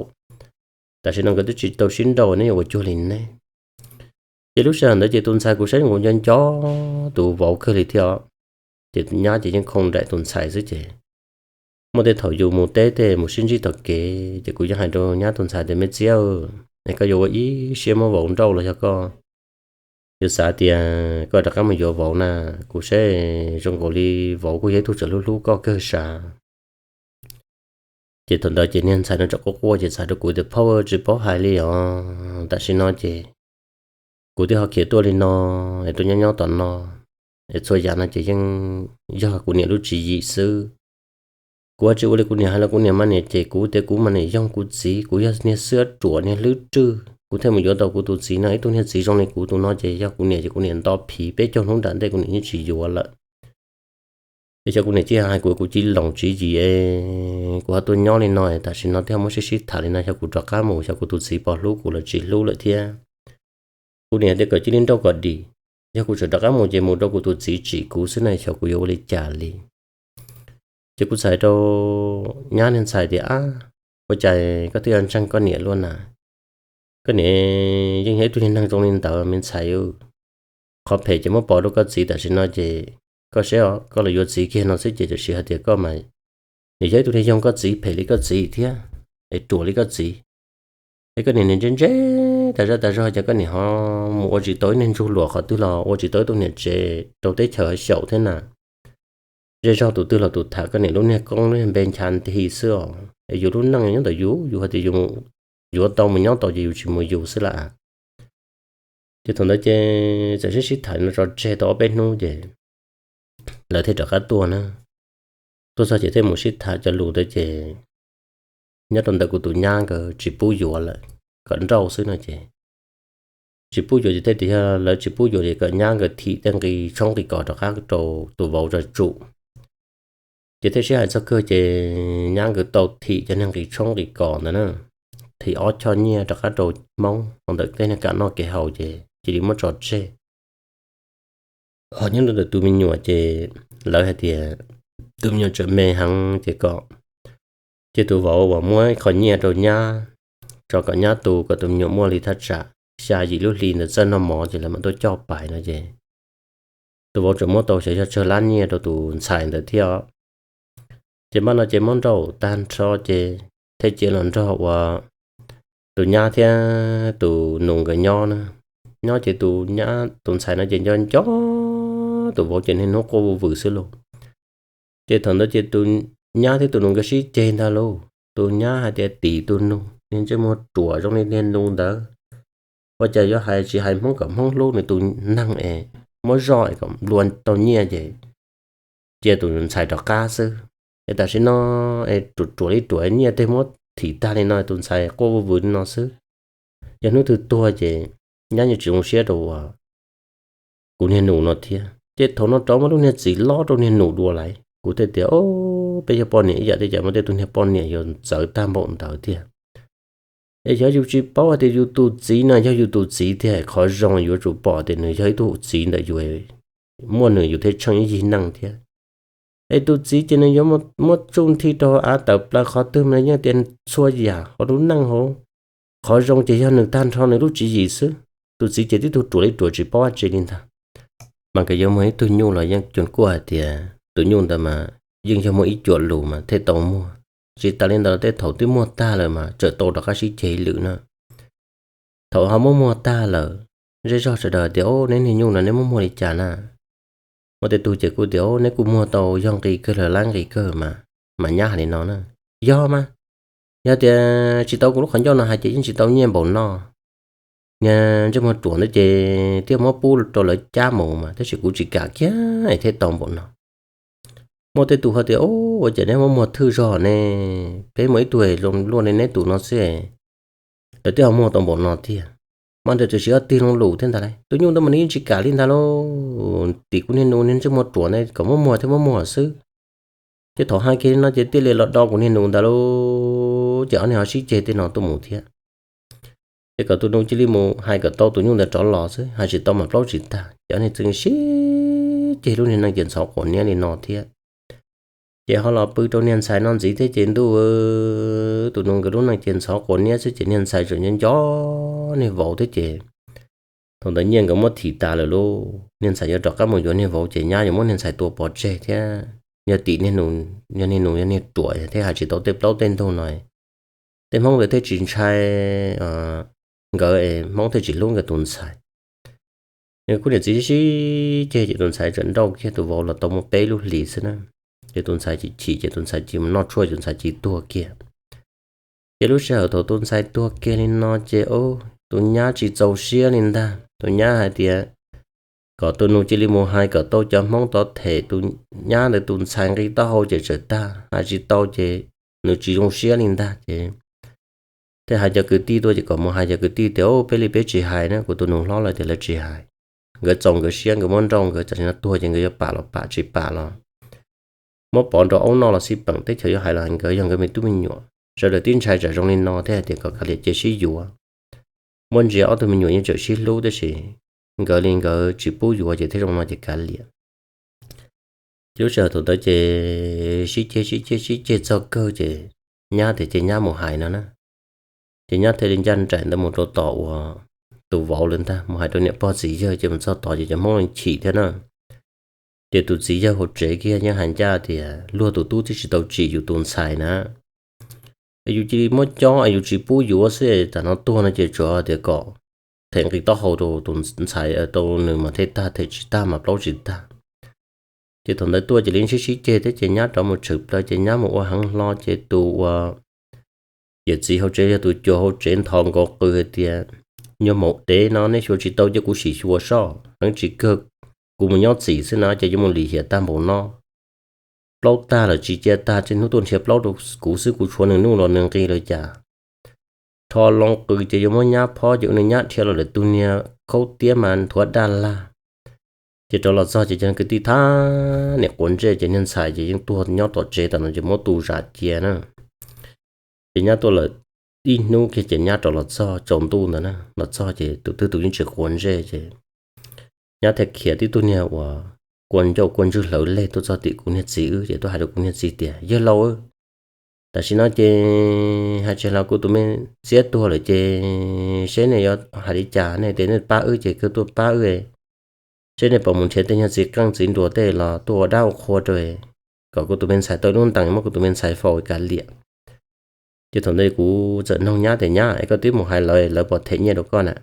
Tam sim no nkawd twb tsis tau sib nrauj, neb yuav ua cuag li neb. Ces lub sij hawm ntawd ces tus ntxhais kuv saib nkaus nco nco tus vauv kawg li thiab. Ces nyab ces yeej khoo nraim tus ntxhais xwb ces muaj tej thaum yus mus teb tej mus sib ntsib tom kev ces kuv yeej hais rau nyab tus ntxhais tias, Me txiab, es koj yuav ua ib siab muab vauv nrauj los yog koj yuav xav tias koj rov qab mus yuav vauv na? Kuv saib zoo nkaus li vauv kuj yog ib tug tseem hlub hlub koj kawg sav. Ces thaum ntawd ces niag ntxhais no txawm quaj quaj ces txhais rau kuv tias, Phauj, tsis paub hais li os, tam sim no ces kuv twb ho khiav tuaj li no es tuaj nyob nyob tom no es txhua yam no ces yeej yog kuv niam lub tswv yim xwb. Kuv ho tsis ua li kuv niam hais los kuv niam mas niam cem kuv tias kuv mas niam yoog kuv txiv, kuv yog niag xwb ruam niag hlwb rwg kuv thiaj mus yuav tau kuv tus txiv no. Ib tug niag txiv zoo li kuv tus no ces yog kuv niam ces kuv niam nto phiv peb caug hnub nram ntej kuv niam yeej tsis yuav lawm. Es xyov kuv niam cia hais kuv, kuv cia loos tswv yim es kuv ho tuaj nyob li no es tam sim no twb ho muab sib sib tham li no, xyov kuv rov qab mus xyov kuv tus txiv puas hlub kuv los tsis hlub lawm thiab. Kuv niam tias kom cia li nrauj kom dim, yog kuv tseem rov qab mus ces mus rau kuv tus txiv tsim kuv xwb na, xyov kuv yuav ua li cas li. Ces kuv txhais rau nyab niag ntxhais tias, Ab, ua cas koj twb yuav ntseeg koj niam luaj na? Koj niam yeej yog ib tug niag neeg zoo li ntawd me ntxhais. Qhov phem ces muab pov rau koj txiv tam sim no ces koj saib os, koj los yuav txiv kiag no xwb ces tam sim hais tias koj mas nws yog ib tug niag yoog koj txiv phem li koj txiv thiab, es ruam li koj txiv. Es koj niam nim ntse ntse tas zaj tas zog ces koj niam ho mus ua tsis tau ib niag ntsuj luam qhov twg los ua tsis tau ib tug niam tsev rau teb chaws xyaum thiab na. Zej zog tus twg los tus tham koj niam lub niag koob lub niag npe ncha nthi xwb os. Es yus lub neej nyob ntawm yus, yus hais tias yus yuav tau mus nyob tau ces yus tsis mus yus xwb lawm. Ces thaum ntawd ces txawm sib sib tham no tso tseg tau ob peb hnub ces lawv thiaj rov qab tuaj na. Tuaj txog ces thiaj mus sib tham cov lus ntawd ces nyob rau ntawm kuv tus nyab nkawd tsis pub yuav lawm, kom nrauj xwb no ces tsis pub yuav ces thiaj tias yog lawv tsis pub yuav ces kom nyab nkawd thim tej nqi tshoob nqi kos rov qab rau tus vauv tso tsum. Ces thiaj sib hais txog kawg ces nyab nkawd tau thim cov niag nqi tshoob nqi kos ntawd na, thim ob choj nyiaj rov qab rau Hmoob ntawm tej niag kam noj kev haus ces cia li muab tso tseg. Ho nyob rau ntawm tus me nyuam ces lawv hais tias tus me nyuam tseem me heev ces kom, ces tus vauv uas muab qhov nyiaj rau nyab, tso kom nyab tu kom tus me nyuam muaj li thaj tsam xya yim lub hli ntawd txawj noj mov ces lawv mam tuaj coj pais no ces tus vauv tseem muab tau xyov yog tsawg lab nyiaj rau tus ntxhais ntawd thiab. Ces npaj no ces muab nrauj tag nrho ces thiaj cia los nrog uas tus nyab thiab tus nus nkawd nyob na. Nyob ces tus nyab tus ntxhais no ces nco nco tus vauv ces niaj hnub quaj vwm vwm xwb lauj. Ces thaum ntawd ces tus nyab thiab tus nus nkawd sib ceg ntag lauj. Tus nyab hais tias tim tus nus niag ntsej muag ruam zoo li niag nus ntawd, ua cas yuav hais tsis hais Hmoob kom Hmoob hlub nws tus neeg es muab zoj es kom nplua tau nyiaj ces cia tus ntxhais rov qab xwb. Es tam sim no es ruam ruam li ruam nyiaj tej muab thim tag li no tus ntxhais quaj vwm vwm li no xwb. Yog hnub twg tuag ces nyab yeej tsis zoo siab rau uas kuv niag nus no thiab. Ces thaum no rov muab lub niag txiv lob rau niag nus dua lawm. Kuv thiaj tias, o, peb yog poj niam ib yam thiab cas muaj tej tug niag poj niam yuav txawv tag npaum ntawd tiag. Es xyov yus tsis paub hais tias yus tus txiv no yog yus tus txiv tiag, qhov zoo yuav tsum pom tias nws yog ib tug txiv ntawm yus, muaj nws yus thiaj tsheej ib yig neej thiab. Es tus txiv ces nws yuav muab tsuj nthi rau av tawm plaws qhov twg mas yeej tias txhua yam hauv lub neej hauv, qhov zoo ces yog nws tag nrho nws lub tswv yim xwb. Tus txiv ces tib tug ruam li ruam tsis paub dab tsi li ntag. Mas nkawd yuav muag ib tug nyuj los yeej cuag kuaj hais tias tus nyuj ntawd mas yeej yog muaj ib cuam lus mas thiaj tau muag. Tsis tas li ntawd los tej thaum twb muag tag lawm mas tseem tau rov qab sib ceg lwm na. Thaum ho muab muag tag lawm, zej zog sawv daws tias, o, neb niag nyuj no neb muab muag li cas na? Muaj tej tug ces kuj tias, o, neb kuj muag tau yog nqi kawg los lab nqi kawg mas. Mas nyab hais li no na, yog mas, yog tias tsis tau kuv lub qhov ncauj no hais ces yeej tsis tau nyiaj npaum no. Niag ntsej muag ruam ntawd ces thiaj muab pub rau lawv cab mus mas tab sis kuv tsis kam kiag es thiaj tau npaum no. Muaj tej tug ho tias, ua cas neb muab muag thwj zog ne? Peb muaj ib tug luaj li neb tus no xwb, lawv twb ho muag tau npaum no tiag. Mas ntawd txawm siv ob tig lo lus thiab ntag lauj. Tus nyuj ntawd mas nws yeej tsis kam li ntag lauj. Tim kuv niag nus niag ntsej muag ruam ne kom muab muag thiaj muab muag xwb. Ces thaum hais kiag li no ces thiaj li los do kuv niag nus ntawd lauj. Ces ob niag ho sib ceg tej no tuaj mus thiab. Ces kom tus nus cia li mus hais kom tau tus nyuj ntawd rov los xwb, hais tsis tau mas plaub tsis tag. Ces ob niag txeev sib ceg lub niag neej ces ntxhov quav niab li no thiab. Ces ho los pw rau niag ntxhais no ntxiv thiab ces ntuj, tus nus nkawd lub neej ces ntxhov quav niab xwb ces niag ntxhais tseem nco nco niag vauv thiab ces Thaum ntawd Nyiaj nkawd muab thim tas lawm lauj, niag ntxhais yuav rov qab mus yuav niag vauv ces nyab yuav muab niag ntxhais tua pov tseg thiab. Yog tim niag nus, yog niag nus yog niag ruam thiab hais tsis tau tej plaub tej ntug no. Tej Hmoob ntawd thiaj tsis ntshai nkawd, Hmoob thiaj tsis hlub nkawd tus ntxhais. Nws kuj niam txiv sib ceg ces tus ntxhais tseem nrauj kiag tus vauv los tau muaj peb lub hlis xwb na. Ces tus ntxhais chim chim ces tus ntxhais cia li mus noj tshuaj, tus ntxhais cia li tuag kiag. Ces lub sij hawm thaum tus ntxhais tuag kiag li no ces tus nyab tsis txaus siab li ntag, tus nyab hais tias kom tus nus cia li mus hais kom tau cov Hmoob tod them tus nyab ntawd tus ntxhais nqi taub hau ces tsawm tag, hais tsis tau ces nws tsis zoo siab li ntag ces thiaj hais cov kwv tij tuaj ces kom mus hais cov kwv tij tias, Peb li peb tsis hais na, kuv tus nus hlob lawv tias lawv tsis hais. Nkawd txaus nkawd siab, nkawd muab nrauj, nkawd tam sim no tuag ces nkawd yuav pam los pam, tsis pam los muab pov nrog aub noj los xij peem, teb chaws yuav hais los hais nkawd, yog nkawd me tub me nyuam. Sawv daws tib ntshai tsam zoo li no thiab hais tias kom kav liam cia sib yuav. Muab ntsia ob tug me nyuam yeej tseem sib hlub tab sis nkawd li nkawd tsis pub yuav ces thiaj zoo no ces kav liam. Ces lub sij hawm thaum ntawd ces sib ceg sib ceg sib ceg txog kawg ces nyab tias ces nyab mus hais no na. Ces nyab thiaj li ncaj nraim ntawd mus rau tom uas tus vauv lawv ntag, mus hais rau niam pog txiv yawg ces mus txog tod ces cov Hmoob leej chim thiab na. Ces tus txiv yawg hauv tsev kiag yeej hais ncaj tias luag tus tub twb tsis tau tsim yus tus ntxhais na, es yus cia li muab cob es yus tsis pub yuav xwb, tam no tuag no ces tsuas tias kom them nqi taub hau rau tus ntxhais, tau nws mas thiaj tag, them tsis tag mas plaub tsis tag. Ces thaum ntawd tuaj ces li sib sib ceg thiab ces nyab rov mus tshwm plaws ces nyab mus ua heev hlo ces tus uas yawm txiv hauv tsev yog tus cuas hauv tsev ntho nkaus qw hais tias, Nyuag maum dev no nej xyuas tsis tau cia kuv sim xyuas soj, heev tsis kawg kuv mus nyob txim xwb na ces yuav mus lim hiam tag npaum no. Plaub tag lawm tsis cia tag, tsij hnub tuaj nrhiav plaub rau kuv xwb, kuv tshuav nws nuj los nws nqi lawm cas. Rho loo qws ces yuav muab nyab phob ces ua nws nyab dhia los lawm tus niag khaub tiab mas nthuav daj lag. Ces rov los txog ces cov kwv tij thab niam quav ntsej ces niag ntxhais ces yeej tuag nyob tom tsev tam no ces muab tu zam cia na. Ces nyab tuaj lawm ib hnub kiag ces nyab rov los txog tsaus ntuj ntawd na, los txog ces tus twg tus yeej tsis quav ntsej ces nyab thiaj khiav tib tug niag uas kua ncauj kua ntswg hlawv leg tuaj txog tim kuv niag txiv wb ces tuaj hais rau kuv niag txiv tias, Yawg laus, tam sim no ces hais tsis los kuv tus me txiab tuag lawm ces seb nej yuav hais li cas, nej tias nej pab wb ces kawg tuaj pab wb, seb nej puas mus nrhiav tej nyuag txiv qeej txiv nruas tej los tuaj ua dab ua qhua rau kom kuv tus me ntxhais tau lub ntees muab kuv tus me ntxhais faus kav liam. Ces thaum ntawd kuv txawm noog nyab tias, Nyab, es koj twb mus hais lawv, lawv puas them nyiaj rau koj na?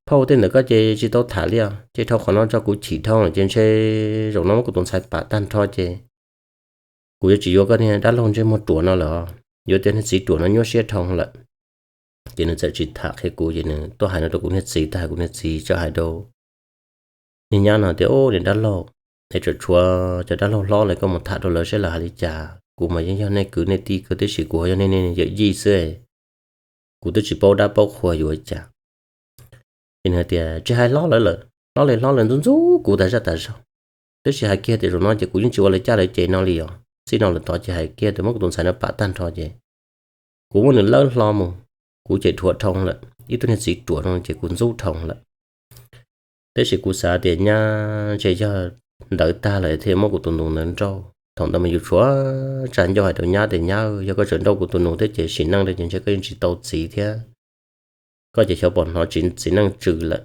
Phauj, tej ntawd koj ces tsis tau tham li os, ces dhau qhov no tso kuv chim dhau lawm ces ntshe zaum no muab kuv tus ntxhais pam tag nrho ces kuv yuav tsis yuav koj niag dab laug ntsej muag ruam no lawm, yuav tej niag txiv ruam no nyuaj siab dhau lawm. Ces nws txawm tsis tham qhia kuv ces nws tuaj hais no rau kuv niag txiv tag, kuv niag txiv txawm hais rau niag nyab no tias, Ub, niag dab laug, es tseem tshuav cov dab laug hlob lawm, koj mus tham rau lawv seb lawv hais li cas. Kuv mas yeej yog nej kwv nej tij kawg tiam sis kuv yog nej yawm yij xwb, kuv twb tsis paub dab paub qhua yuav ua cas. Ces nws hais tias, Tsis hais hlob lawv lawm, hlob li hlob lawv ntxub ntxub kuv tas zaj tas zog. Tab sis hais kiag tias zaum no ces kuv yeej tsis ua lawv caj lawv ces no li os. Txij no lawm tod ces hais kiag tias muab kuv tus ntxhais no pam tag nrho ces kuv muab nws lawb hlo mus, kuv ces dhuav dhau lawm, ib tug niag txiv ruam no ces kuv ntxub dhau lawm. Tab sis kuv xav tias nyab ntshe yog ntawd tag lawm thiaj muab kuv tus nus ntawd nrauj. Thaum ntawd mas yus tshuav tsa ncauj hais rau nyab tias, Nyab, yog koj tseem nrauj kuv tus nus thiab ces sim neej rau ces ntshe koj yeej tsis tau txiv thiab, koj ces xyov puas hnov txiv neej tsw lawm.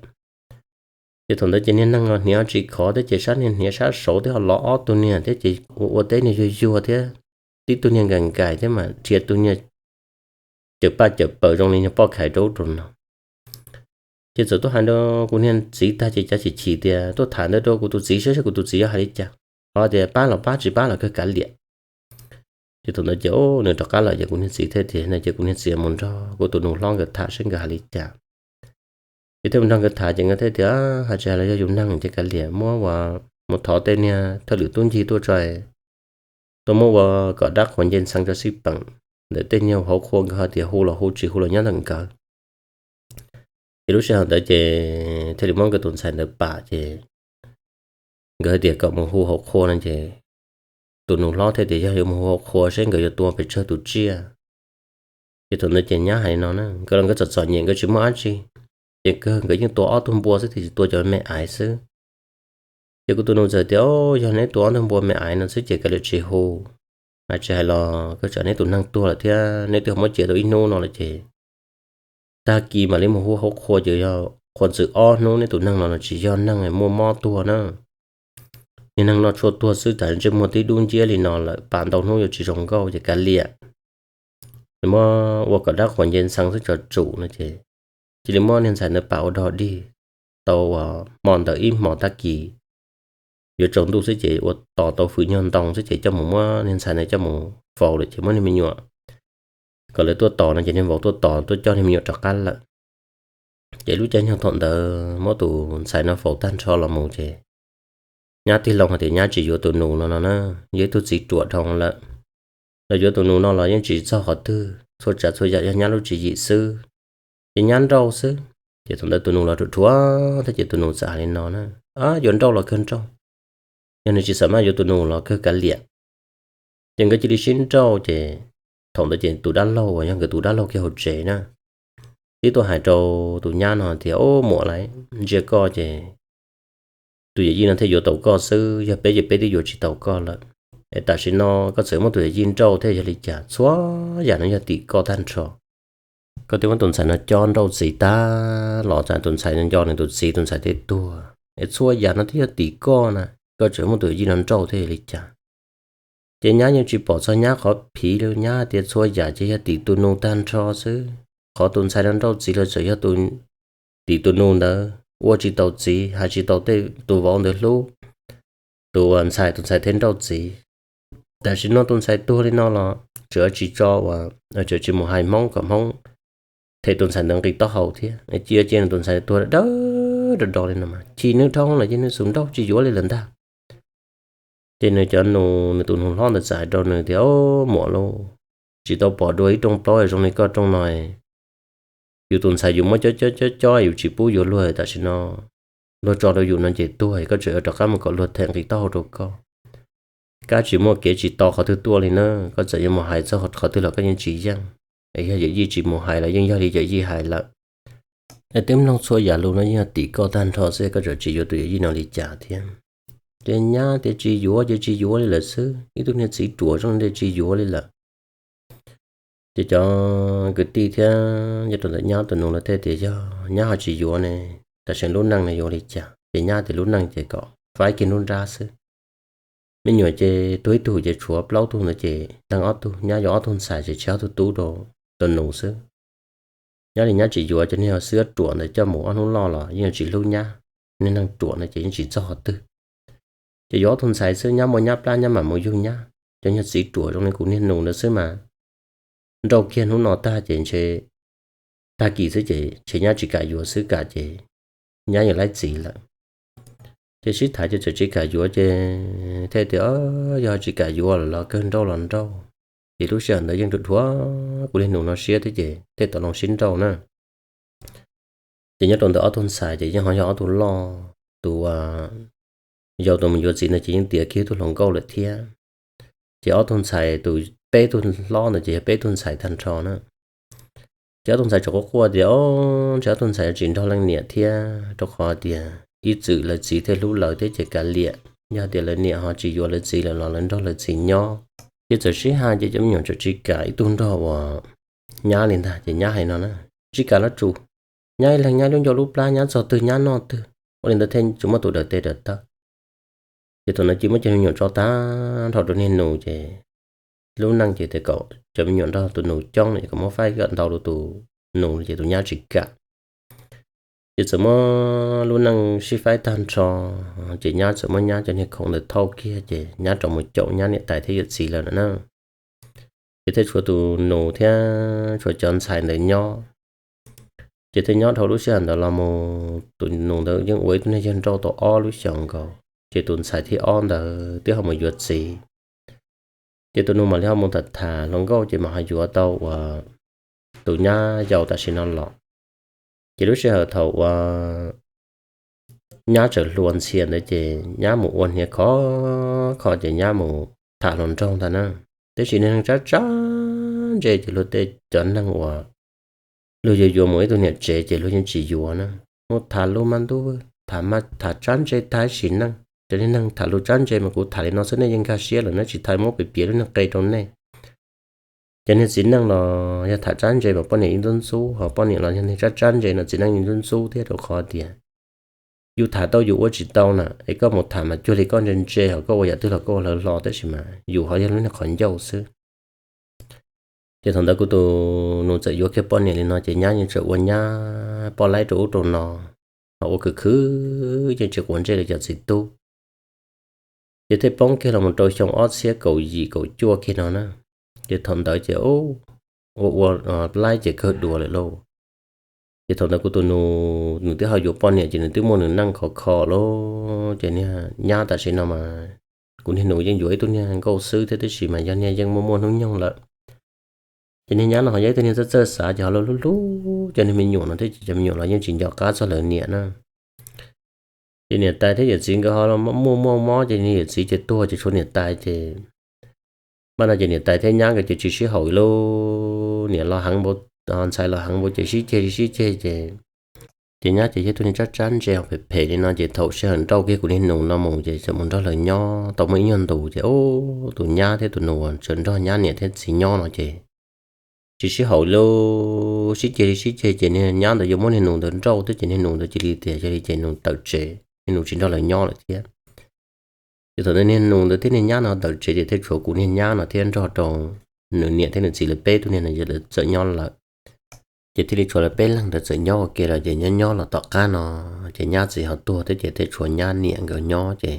Ces thaum ntawd ces niag neeg los hniav tsis khov thiab ces sab niag hniav sab saud thiab ho los ob tug niag thiab ces ua ua teb niag yuag yuag thiab, tib tug niag nkais nkais thiab mas dhia tus niag cawm paj cawm pawg zoo li niag poj khais rau ub rau no. Ces txawm tuaj hais rau kuv niag txiv tag ces cav chim chim tias, Tuaj tham ntawd rau kuv tus txiv saib saib kuv tus txiv yuav hais li cas, ho tias pab los pab, tsis pab los kawg kav liam. Ces thaum ntawd ces nws rov qab lawm ces kuv niag txiv thiaj tias, No ces kuv niag txiv mus nrog kuv tus nus hlob nkawd tham saib nkawd hais li cas. Ces thiaj mus nrog nkawd tham ces nkawd thiaj tias, Hais tsis hais los yog yus neeg ces kav liam, muab ua, mus thov tej niag thawj lwm tub ncig tuaj tso, tuaj muab ua kom dab qhuas nce ntxhee rau xij peem. Ntawm tej nyuag hauv qhua nkawd ho tias hu los hu, tsis hu los nyob ntawm nkawd. Ces lub sij hawm ntawd ces thiaj li muab nkawd tus ntxhais ntawd pam ces nkawd hais tias kom mus hu hauv qhua no ces tus nus hlob thiaj tias yog yuav mus hu hauv qhua seb nkawd yuav tua pes tsawg tus tsiaj. Ces thaum ntawd ces nyab hais no na, nkawd los nkawd txom txom nyem nkawd tsis muaj dab tsi, ces kawg nkawd yeej tua ob tug npua xwb, tiam sis tua cov me aiv xwb. Ces kuv tus nus txawm tias, Yog neb tua ob tug npua me aiv no xwb ces kav liam tsis hu. Hais tsis hais los kawg tsam neb tus neeg tuag lawm thiab neb twb muab cia tau ib hnub no lawm ces tag kis mam li mus hu hauv qhua ces yog qhuas txwm ob hnub neb tus neeg no tsis yog neeg, muaj mob tuag na. Niag neeg no tshua tuag xwb, tas ntsej muag tib dub nciab li no lawm, pam ntau hnub yuav tsis zoo nkauj ces kav liam. Muab ua kom dab qhuas nce ntxhee xwb tso tsum no ces cia li muab niag ntxhais ntawd pam ua dog dig. Tau hmo ntawd ib hmos tag kis yuav tsaus ntuj xwb ces ua tos tau fwm nyuag ntoo xwb ces coj mus muab niag ntxhais ntawd coj mus faus lawm ces muab niag me nyuam kom lawv tuaj tos no ces niag vauv tuaj tos tuaj coj niag me nyuam rov qab lawm. Ces lub caij nyoog thaum ntawd muab tus ntxhais no faus tag nrho los mus ces nyab tig loo hais tias nyab tsis yuav tus nus no no na, yog ib tug txiv ruam dhau lawm. Los yuav tus nus no los yeej tsis txog qhov twg, txhua tsav txhua yam yog nyab lub tswv yim xwb, ces nyab nrauj xwb. Ces thaum ntawd tus nus los ruam rhuav thiab ces tus nus txawm hais li no na, yuav nrauj los kawg nrauj, yog nws tsis xav maj yuav tus nus los kawg kav liam. Ces nkawd cia li sib nrauj ces thaum ntawd ces tus dab laug uas yog nkawd tus dab laug kiag hauv tsev na, tib tuaj hais rau tus nyab no tias, Ub, muam lauj, ntsia koj ces tus yawm yij no thiaj yuav tau koj xwb, yog peb ces peb twb yuav tsis tau koj lawm. Es tam sim no koj txawm muab tus yawm yij nrauj thiab yog li cas? Txhua yam no yog tim koj tag nrho. Koj twb muab tus ntxhais no cob nrauj txiv tag los tas tus ntxhais no nco nws tus txiv, tus ntxhais thiaj tuag. Es txhua yam no twb yog tim koj na, koj tseem muab tus yawm yij no nrauj thiab yog li cas? Ces nyab yeej tsis pom txog nyab qhov phiv li, nyab hais tias txhua yam ces yog tim tus nus tag nrho xwb. Qhov tus ntxhais no nrauj txiv los txawm yog tim tus nus ntawd ua tsis tau txiv, hais tsis tau tej tus vauv ntawd hlub tus ntxhais, tus ntxhais thiaj nrauj txiv. Tam sim no tus ntxhais tuag li no los tseem tsis tso uas, tseem tsis mus hais Hmoob kom Hmoob them tus ntxhais ntawd nqis taub hau thiab. Cia cia nws tus ntxhais tuag dawb do do li no mas chim nws dhau los ces nws xub nrauj tsis yuav li lawm ntag. Ces nws cov nus, nws tus nus hlob ntawd txawm hais rau nws tias, Muam lauj, tsis tau pom dua ib rooj plaub zoo li koj rooj no. Yus tus ntxhais yus muab cob cob cob cob, yus tsis pub yuav luag, tam sim no luag tso rau yus no ces tuag, koj tseem yuav rov qab mus kom luag them nqis taub hau rau koj. Koj tsis muaj kev tsis tau qhov twg tuaj li na, koj txawm yuav mus hais txog qhov twg los koj yeej tsis yeej. Es yog yawm yij tsis mus hais los yeej yog li yawm yij hais lawm. Es twb mloog txhua yam lus no yeej yog tim koj tag nrho xwb, koj tseem tsis yuav tus yawm yij no li cas thiab? Ces nyab tias tsis yuav ces tsis yuav li lawm xwb, ib tug niag txiv ruam zoo li tsis yuav li lawm. Ces cov kwv tij thiab nyob rau ntawm nyab tus nus lawv thiaj tias yog nyab ho tsis yuav ne, tam sim lub neej no yuav li cas? Ces nyab tias lub neej ces kom faib kiag nruab nrab xwb. Me nyuam ces tuag ib tug ces tshuav plaub tug ntawd ces leej ob tug, nyab yuav ob tug ntxhais ces tshuav ob tug tub rau tus nus xwb. Nyab li nyab tsis yuav cov niag xwb ruam ntawd coj mus ob hnub loj los yeej tsis hlub nyab, niag neeg ruam ntawd ces yeej tsis txog qhov twg. Ces yuav ob tug ntxhais xwb, nyab muaj nyab plab nyab mam mus yug nyab. Cov niag txiv ruam zoo li kuv niag nus ntawd xwb mas nrauj kiag hnub no tag ces ntshe tag kis xwb ces ntshe nyab tsis kam yuav xwb, kam ces nyab yuav laib txiv lawm. Ces sib tham ces txawm tsis kam yuav ces thiaj tias yog tsis kam yuav lawm los kawg nrauj los nrauj. Ces lub sij hawm ntawd yeej dhuav kuv niag nus no siab thiab ces thiaj tau los sib nrauj na. Ces nyob rau ntawm ob tug ntxhais ces yeej ho yog ob tug loj, tus yau tus mus yuav txiv ntawd ces yeej tiav kiag tus hluas nkauj lawm thiab. Ces ob tug ntxhais, tus peb tug hlob ntawd ces yog peb tug ntxhais tag nrho na. Ces ob tug ntxhais tseem quaj quaj tias o, ntshe ob tug ntxhais tsis nrog leej niam thiab, rau qhov tias ib txwm lawv txiv thiaj hlub lawv thiab ces kav liam. Yog tias lawv niam ho tsis yuav lawv txiv lawm los lawv nrog lawv txiv nyob. Ces txawm sib hais ces cov me nyuam txawm tsis kam ib tug nrog uas nyab li ntag. Ces nyab hais no na, tsis kam los tsum, nyab ib leeg nyab lub ncauj lub plab nyab txog twg nyab noj twg, ua li ntawd thiaj tsis muaj tus daws tes daws taw. Ces thaum ntawd ces muab cov me nyuam tso tag nrho rau niag nus ces lub neej ces tias kom cov me nyuam nrog tus nus coob no ces kom muab faib kom ntau rau tus nus no ces tus nyab tsis kam. Ces txawm muab lub neej sib faib tag nrho, ces nyab txawm muab nyab cov niag khoom ntawd thauj kiag ces nyab rov mus caum nyab niam tais thiab yawm txiv lawm na. Ces thiaj tshuav tus nus thiab tshuav cov ntxhais ntawd nyob. Ces thiaj nyob dhau lub sij hawm ntawd los mus tus nus ntawd yeej ua ib tug niag yawg nrauj tau ob lub xyoos nkaus. Ces tus ntxhais thib ob ntawd twb ho mus yuav txiv. Ces tus nus mam li ho mus tham tham hluas nkauj ces mam ho yuav tau uas tus nyab yau tam sim no los. Ces lub sij hawm thaum uas nyab tseem hluas ntxhias ntawd ces nyab mus ua hniav khov kho ces nyab mus tham hluas nraug ntag na. Tab sis niag neeg tsab tsab ntse ces luag tej cov neeg uas luag yuav yuav mus ib tug niam tsev ces luag yeej tsis yuav na. Mus tham lus mas ntuj, tham mas tham tsab ntse tag sim neej. Cov niag neeg tham lus tsab ntse mas kuv tham li no xwb nej yeej nkag siab lawm, nej tsis tham muab piav piav lub neej qe rau nej. Ces niag txiv neej los yog tham tsab ntse mas poj niam yeej ntxub ntxub, ho poj niam los yog niag tsab tsab ntse no txiv neej yeej ntxub ntxub thiab, rau qhov tias yus tham tau yus ua tsis tau na, es koj mus tham mas cuag li koj ntse ntse, ho koj ua yam twg los koj ua hlo hlo, tab sis mas yus ho yog lub niag qhov ncauj xwb. Ces thaum ntawd kuv tus nus txawm yuav kiag poj niam li no ces nyab yeej tseem ua nyab poj laib rau ub rau no, ho ua khwv khwv yeej tsis quav ntsej li cov txiv tub. Ces thiaj poob kiag los mus rau xyoo ob txhiab kaum yim kaum cuaj kiag no na. Ces thaum ntawd ces ua ua laib ces kawg dua lawm lauj. Ces thaum ntawd kuv tus nus nws twb ho yuav poj niam ces nws twb muaj nws neej khov kho lauj. Ces niag nyab tam sim no mas kuv niag nus yeej yuav ib tug niag nkauj xwb thiab, tab sis mas yog niag yeej muaj muaj hnub nyoog lawm. Ces niag nyab no ho yog ib tug niag txawj txawj xav, ces ho hlub hlub cov niag me nyuam no thiab, ces cov me nyuam los yeej tsis nco qab txog lawv niam na. Ces niam tais thiab yawm txiv nkawd ho muaj muaj mob, ces niag yawm txiv ces tuag, ces tshuav niam tais ces, mas no ces niam tais thiab nyab nkawd ces tsis sib haum li lauj. Niam los heev npaum, ntxhais los heev npaum ces sib ceg li sib ceg ces, ces nyab ces yog tus niag tsab tsab ntse phem phem li no, ces thaum sij hawm nrauj kiag kuv niag nus no mus ces txawm mus nrog lawv nyob tau muaj ib nyuag ntus ces tus nyab thiab tus nus uas tseem nrog nyab niam thiab txiv nyob no ces tsis sib haum li lauj, sib ceg li sib ceg ces niag nyab ntawd yuav muab niag nus ntawd nrauj thiab, ces niag nus ntawd cia li tias yog li ces nws tawm tsev, niag nus tsis nrog lawv nyob lawm thiab. Ces thaum ntawd niag nus ntawd thiab niag nyab no tawm tsev ces thiaj tshuav kuv niag nyab no thiab nrog rau nws niam thiab nws txiv lawv peb tug niag no lawv txawm nyob lawm. Ces thiaj li tshuav lawv peb leeg ntawd txawm nyob ua ke los, ces nyob nyob los tom qab no ces nyab txiv ho tuag thiab, ces thiaj tshuav nyab niam nkawd nyob ces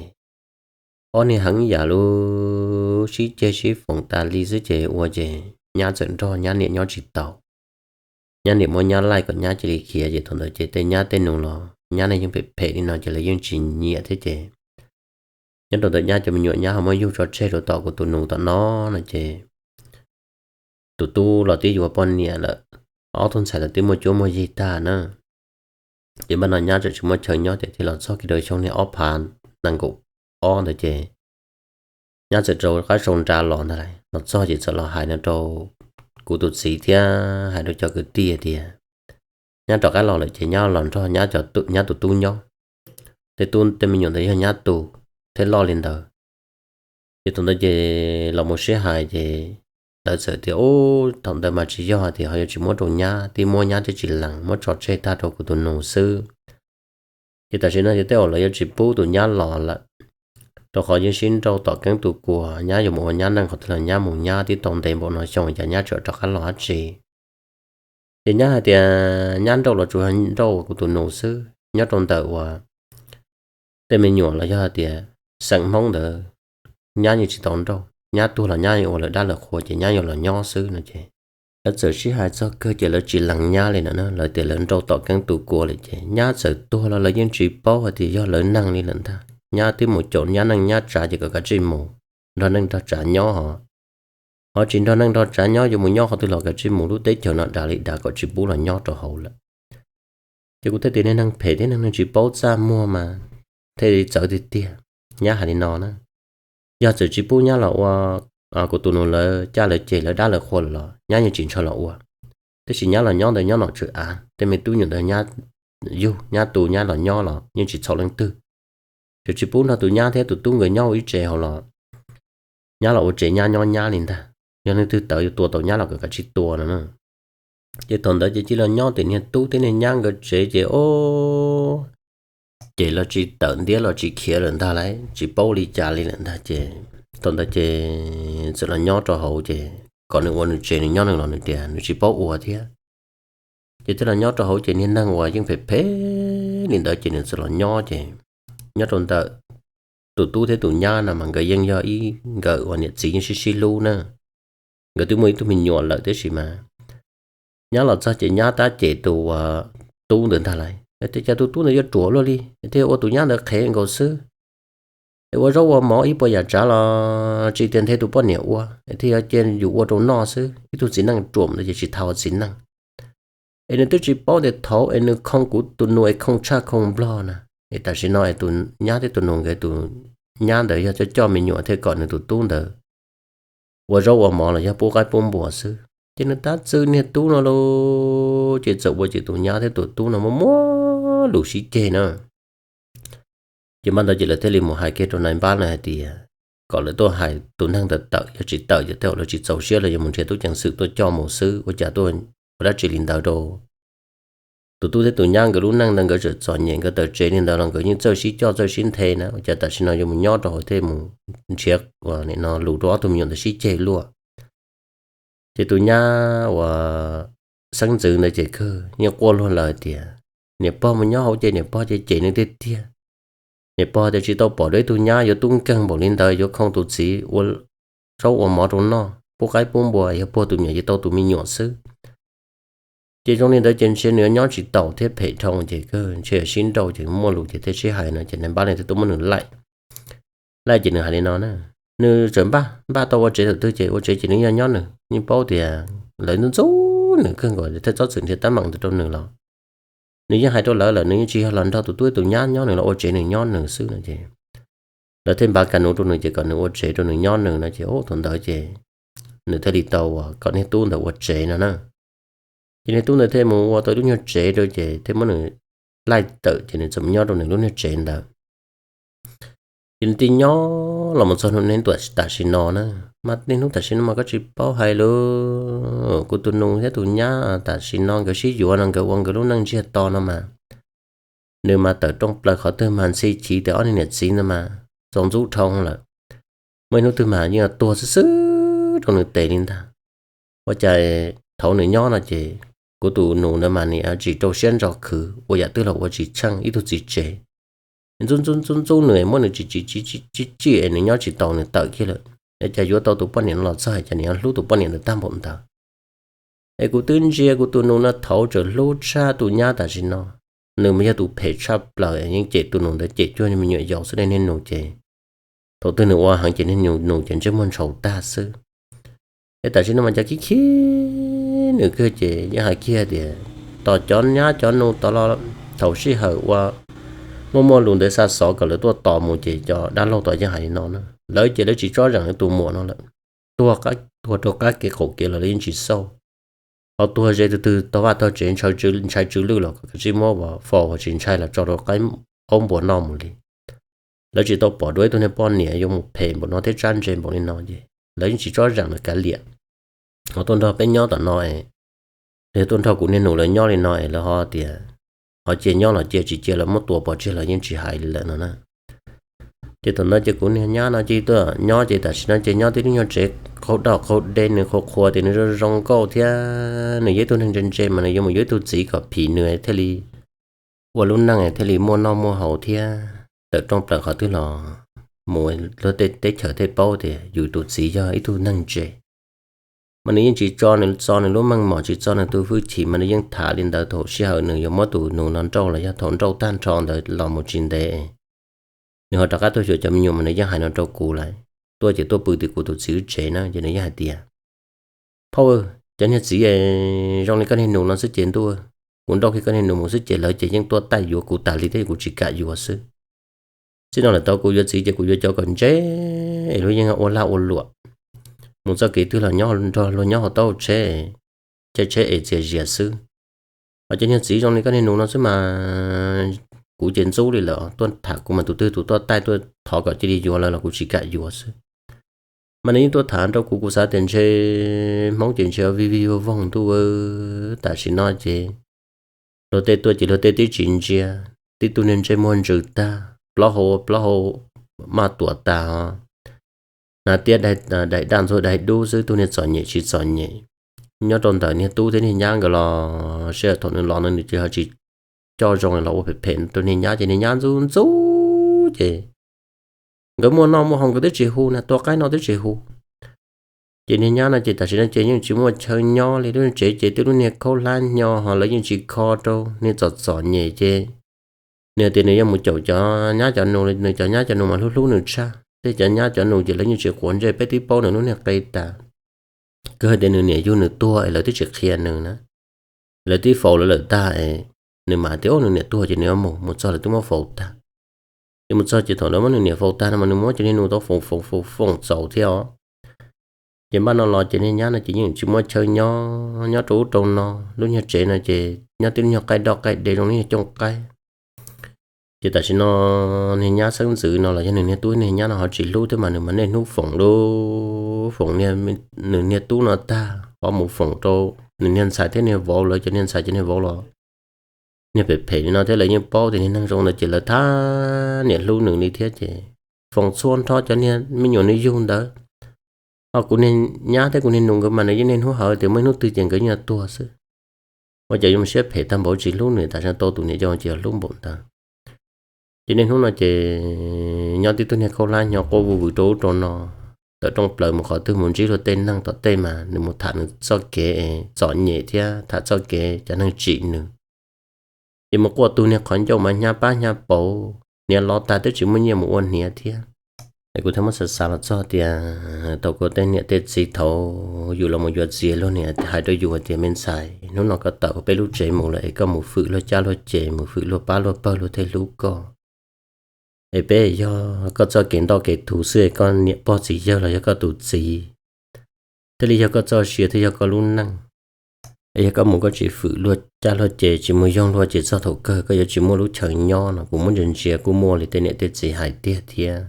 ob niag heev yam lub sib ceg sib foom tas li xwb ces ua ces nyab txawm nrog nyab niam nyob tsis tau. Nyab niam muab nyab laij kom nyab cia li khiav, ces thaum ntawd ces tej nyab tej nus los nyab ne yeej phem phem li no ces lawv yeej tsis nyiam thiab ces nyob rau ntawm nyab cov me nyuam nyab ho muab yug tso tseg rau tom kuv tus nus tom no no ces tus tub los twb yuav poj niam lawm, ob tug ntxhais los twb muaj cuab muaj yig tag na. Ces npaj no nyab tseem tsis muaj chaw nyob ces thiaj los txog kiag rau xyoo niag ob phav nees nkaum ob ntawd ces nyab txawm rov qab sau nra los ntag lauj. Los txog ces txawm los hais no rau kuv tus txiv thiab hais rau cov kwv tij tias nyab rov qab los lawm ces nyab los nrog nyab tus tub nyob. Tej tub tej me nyuam ntawd yog nyab tus thiab loj li ntawd. Ces thaum ntawd ces los mus sib hais ces lawv txawm tias ub, thaum ntawd mas tsis yog tias ho yuav tsis muab rau nyab, twb muab nyab twb tsis lees, muab tso tseg tag rau kuv tus nus xwb. Ces tam sim no ces tej zaum lawv yuav tsis pub tus nyab los lawm, rau qhov yeej sib nrauj tom keeb tu kua, nyab yuav mus ua nyab neej qhov twg los nyab mus, nyab twb tau ntev npaum no xyoo cas nyab tseem rov qab los dab tsi. Ces nyab hais tias nyab nrauj los tsuas nrauj kuv tus nus xwb, nyob rau ntawm uas tej me nyuam los yog hais tias xeem Hmoob ntawd nyab yeej tsis tau nrauj, nyab tuag los nyab ua lawv dab lawv qhua ces nyab yuav los nyob xwb no ces lawv txawm sib hais txog kawg ces lawv tsis lees nyab li no na, lawv tias lawv nrauj tom keeb tu kua lawm ces nyab txawm tuag los lawv yeej tsis paub hais tias yog lawv neeg li lawm ntag. Nyab twb mus caum nyab neej nyab tsav ces kom kav tsij mus nrog neej nrog tsav nyob ho, ho tsis nrog neej nrog tsav nyob, yuav mus nyob qhov twg los kav tsij mus, lub teb chaws no dav li dav kom tsis pub los nyob rau hauv lawm. Ces kuv thiaj tias niag neeg phem thiab neeg tsis paub txaj muag mas thiaj li txawv tiag tiag. Nyab hais li no na, yog txawm tsis pub nyab los ua kuv tus nus lawv caj lawv ceg lawv dab lawv qhua lawm los nyab yeej tsis ntshaw los ua. Tab sis nyab los nyob ntawd nyob nom tswv av, tej me tub nyuam ntawd nyab yug nyab tu nyab los nyob los yeej tsis txhaum leej twg. Txawm tsis pub nrog tus nyab thiab tus tub nkawd nyob ua ib tsev hauv los nyab los ua tsev nyab nyob nyab li ntag. Yog leej twg tawv yuav tua tau nyab los kom kav tsij tua no na. Ces thaum ntawd ces cia los nyob tim niag tub thiab niag nyab nkawd tsev ces o, ces los tsis tawm ntiab los tsis khiav lawm ntag lauj, tsis paub li cas li lawm ntag ces thaum ntawd ces txawm los nyob rau hauv ces kom nws ua nws tsev nws nyob nws los nws tias nws tsis paub ua thiab. Ces thiaj los nyob rau hauv ces niag neeg uas yeej phem phem li ntawd ces nws txawm los nyob ces nyob rau ntawm tus tub thiab tus nyab no mas nkawd yeej yog ib nkawd uas niam txiv yeej sib sib hlub na. Nkawd twb muaj ib tug me nyuam lawm tiam sis mas nyab los txog ces nyab tab cem tus uas tub ntawd ntag lauj, tias cas tus tub ntawd yuav ruam luaj li, thiaj ua tus nyab ntawd qhev nkaus xwb. Es ua zaub ua mov ib puas yam tsav los tsis tias nthe tus poj niam ua, es thiaj yuav cia yus ua rau noj xwb. Ib tug txiv neej ruam ntawd ces tsis tau ua txiv neej. Es nws twb tsis paub tias thaum es nws khoo kuv tus nus es khoo tshaj khoo nplog na. Es tam sim no es tus nyab thiab tus nus nkawd tus nyab ntawd yog coj coj me nyuam thiaj kom nws tus tub ntawd ua zaub ua mov los yog pub qaib pub npua xwb. Ces nws tab txwm niag tub no lauj, ces txawm ua ces tus nyab thiab tus tub no muaj muaj lus sib ceg na. Ces npaj ntawd ces lawv thiaj li mus hais kiag rau nais npab no hais tias kom lawv tuaj hais tus neeg ntawd tawm, yog tsis tawm ces tej zaum lawv tsis txaus siab los yuav mus nrhiav tub ceev xwm tuaj coj mus xwb, ua cas tuaj ua dab tsi li ntawd rau tus tub thiab tus nyab nkawd lub neej ntawd. Nkawd tseem txom nyem, nkawd tawm tsev li ntawd los nkawd yeej txawj sib coj txawj sib nthe na, ua cas tam sim no yuav mus nyob rau hauv thiaj mus nrhiav ua nim no lus rau ob tug me nyuam ntawd sib ceg luaj. Ces tus nyab uas xeeb ntxwv ntawd ces kawg yeej quaj luag lawm tias niam pog mus nyob hauv ces niam pog ces cem nws tiag tiag. Niam pog tias tsis tau pom dua ib tug nyab yuav tub nkeeg npaum li ntawd, yuav khoo tus txiv ua zaub ua mov rau noj, pub qaib pub npua, yog puag tus me nyuam ces tau tus me nyuam xwb. Ces zoo li ntawd ces ntshe nws yuav nyob tsis taus thiab, phem dhau ces kawg ntshe sib nrauj ces muaj lus ces thiaj sib hais no ces nws npab leej twg tuaj muab nws laij. Laij ces nws hais li no na, nws tseem npaj npaj tau ua tsev thaum twg ces ua tsev ces nws yeej nyob nws, yeej paub tias lawv ntxub ntxub nws kawg nkaus thiaj txhob txwm nrhiav teeb meem ntawd rau nws los. Nws yeej hais rau lawv lawm, nws yeej tsis yog los nrog tus tub tus nyab nyob, nws los ua tsev nws nyob nws xwb no ces lawv thiaj npaj ka nuv rau nws ces kom nws ua tsev rau nws nyob nws no ces ub thaum ntawd ces nws thiaj li tau uas kom niag tub ntawd ua tsev no na. Ces niag tub ntawd thiaj mus ua tau ib lub nyuag tsev rau ces thiaj muab nws laij tawm ces nws txawm mus nyob rau nws lub nyuag tsev ntawd. Ces nws thiaj nyob los mus txog niaj hnub tam sim no na, mas niaj hnub tam sim no mas koj tsis paub hais lawm, kuv tus nus thiab tus nyab tam sim no nkawd sib yuav no nkawd ua nkawd lub neej ntsiag to no mas, nws mas tawm rooj plaws qhov twg mas ntxhi chiv tias ob niag niam txiv ntawd mas txaus ntxub dhau lawm. Muaj ib hnub twg mas yeej tuag xwb xwb rau nws tes li ntag. Ua cas thaum nws nyob no ces kuv tus nus ntawd mas nws tsis rau siab ntso khwv, ua yam twg los ua tsis tsheej ib tug txiv tsev. Ntxub ntxub ntxub ntxub nws, muab nws tsis tsis tsis tsim es nws nyob tsis tau nws tawm kiag lawm. Ua cas yuav tau tus poj niam no los txog cas nws yuav hlub tus poj niam ntawd tag npaum ntawd. Es kuv twb ntsia kuv tus nus no thaum tseem hlub tshaj tus nyab tam sim no. Nws mas yog tus phem tshaj plaws, yeej cem tus nus ntawd cem cuag me nyuam yaus xwb, niag nus ces thaum twg nws ua heev ces niag nus ces ntsej muag ntshaus tag xwb. Es tam sim no mas cov khib khib nws kawg ces yeej hais kiag tias tos cov nyab cov nus tos los thaum sij hawm ua muaj muaj lus ntawd xa xov kom lawv tuaj tos mus ces cov dab laug tos yeej hais li no na, lawv ces lawv tsis tsob zeem tus muam no lawm. Tuag qab tuag rau qab kev qaum kev los lawv yeej tsis xauj. Ho tuag ze twg twg tau vaj tau tsev ntshai tsw lwj los kom kav tsij muab faus, ho tsis ntshai los tso rau qaib qaub npua noj mus li. Lawv tsis tau pom dua ib tug niag poj niam yuav mus phem npaum no thiab tsab ntse npaum li no ces lawv yeej tsis tsob zeem lawv kav liam. Ho tuaj nrog peb nyob tom no es, yog tuaj nrog kuv niag nus lawv nyob li no es lawv ho tias ho cia nyob los cia, tsis cia lawv muab tua pov tseg los yeej tsis hais li lawm no na. Ces thaum ntawd ces kuv niag nyab no cia tuaj nyob ces tam sim no ces nyob tib lub nyuag tsev qaug doj qaug de, nws qhuas qhuas tias nws zoo zoo nkauj thiab nws yog ib tug neeg ntse ntse mas nws yuav mus yuav ib tug txiv kom phim nws thiaj li ua lub neej thiaj li muaj noj muaj haus thiab tawm rooj plaws qhov twg los mus luag tej teb chaws thiaj paub tias yus tus txiv yog ib tug neeg ntse. Mas nws yeej tsis tso nws txo nws lub meej mom, tsis txo nws tus hwj chim, mas nws yeej tham li ntawd thaum sij hawm nws yuav muab tus nus no nrauj los yog thaum nrauj tag nrho ntawd los mus tsis ntev, nws ho rov qab tuaj xyuas cov me nyuam mas nws yeej hais no rau kuv lawm. Tuaj ces tuaj pw tim kuv tus txiv lub tsev na ces nws yeej hais tias, phauj, cov niag txiv zoo li koj niag nus no xwb ces ntuj, kuv nrauj kiag koj niag nus mus xwb ces lawv ces yeej tuaj taij yuav kuv tas li thiab kuv tsis kam yuav xwb. Txij no lawm tau kuv yuav txiv ces kuv yuav cov kom ntse es luag yeej ua lag ua luam, mus txoj kev twg los nyob nrog luag nyob hauv taub hau tsheb, caij tsheb es txias zias xwb. Ho cov niag txiv zoo li koj niag nus no xwb mas kuv ces ntxub li lawm, tuaj tham kuv mas tus twg tus tuaj taij tuaj thov kom cia li yuav lawv los kuv tsis kam yuav xwb. Mas nws yeej tuaj tham rau kuv, kuv xav tias ntshe Hmoob ces ntshe vij vij voog voog ntuj, tam sim no ces luag tej tuaj ces luag tej tib tsis ntsia, tib tug niag ntsej muag ntsws tag, plaub hau plaub hau maj tuam tas os. Hnav tiab daim daj ntxuag dai dub xwb, tug niag txom nyem tsis txom nyem. Nyob rau ntawm niag tub thiab niag nyab nkawd los sij hawm thaum nws los no nws ces ho tsis coj zoo los ua phem phem rau niag nyab ces niag nyab ntxub ntxub ces nkawd muaj noj muaj haus nkawd twb tsis hu na, tua qaib no twb tsis hu. Ces niag nyab no ces tam sim no ces yeej tsis muaj chaw nyob li, lub tsev ces twb lub niag khaub hlab hnyo ho lawv yeej tsis kho rau, niag txom txom nyem ces nws tias nws yuav mus caum cov nyab cov nus, nws cov nyab cov nus mas hlub hlub nws tshaj, tej cov nyab cov nus ces lawv yeej tsis quav ntsej, peb twb paub nws lub niag qe tas. Kawg hais tias nws niam yug nws tuag es lawv twb tsis qhia nws na, lawv twb faus lawv lawm tag es nws mam tias nws niam tuag ces nws yuav mus, mus txog lawv twb muab faus tag. Ces mus txog ces thaum lawv muab nws niam faus tag no mas nws muab cov niag nus tau foom foom foom foom txaus thiab os. Ces npaj no los ces niag nyab no ces yeej tsis muaj chaw nyob, nyob rau ub rau no, lub nyuag tsev no ces nyob tib lub nyuag qaij doj qaij de zoo li nyuag cooj qaib. Ces tam sim no niag nyab xeeb ntxwv no los yog nws niag tub niag nyab no ho tsis hlub thiab mas nws mas niaj hnub foom lub foom nws niag tub no tag ho mus foom rau nws niag ntxhais thiab niag vauv lawv cov niag ntxhais cov niag vauv los niag phem phem li no thiab lawv yeej paub tias niag neeg zoo ntawd ces lawv thab niam hlub nws li thiab ces foom txhua nrho cov niag me nyuam nws yug ntawd. Ho kuv niag nyab thiab kuv niag nus nkawd mas nws yeej niaj hnub hawv tias muaj ib hnub twg ces nkawd yeej tuag xwb. Ua cas yuav mus siab phem tag npaum tsis hlub nws, tam sim no tau tus niam yau ces hlub npaum ntawd. Ces niaj hnub no ces nyob tib tug niag khaub hlab nyob quaj vwj vwm rau ub rau no, tawm rooj plaws mus qhov twg mus ntsib luag tej neeg tom tej mas nws mus tham nws txoj kev txom nyem thiab tham txoj kev cov neeg tsim nws. Ces mus quaj tug niag qhov ncauj mas hnyav pab hnyav pauv, hniav lov tag twb tsis muaj nyiaj mus ua hniav thiab. Es kuv thiaj muab xav xav los txog tias thaum kuv tej niam tej txiv thaum yus los mus yuav txiv luag niam hais rau yus tias me ntxhais, hnub no koj tawm peb lub tsev mus lawm es koj mus fwm luag cab luag ces, mus fwm luag pab luag pawg luag thiaj hlub koj. Es peb yog koj txoj kev ntoj kev thuv xwb es koj niam pog txiv yawg los yog koj tus txiv thiaj li yog koj txoj sia thiaj yog koj lub neej. Es yog koj mus koj tsis fwm luag cab luag ces tsis mus yoog luag ces txog thaum kawg koj yuav tsis muaj lub chaw nyob no kuv muab ntsia ntsia kuj muaj li tej niam tej txiv hais tiag thiab.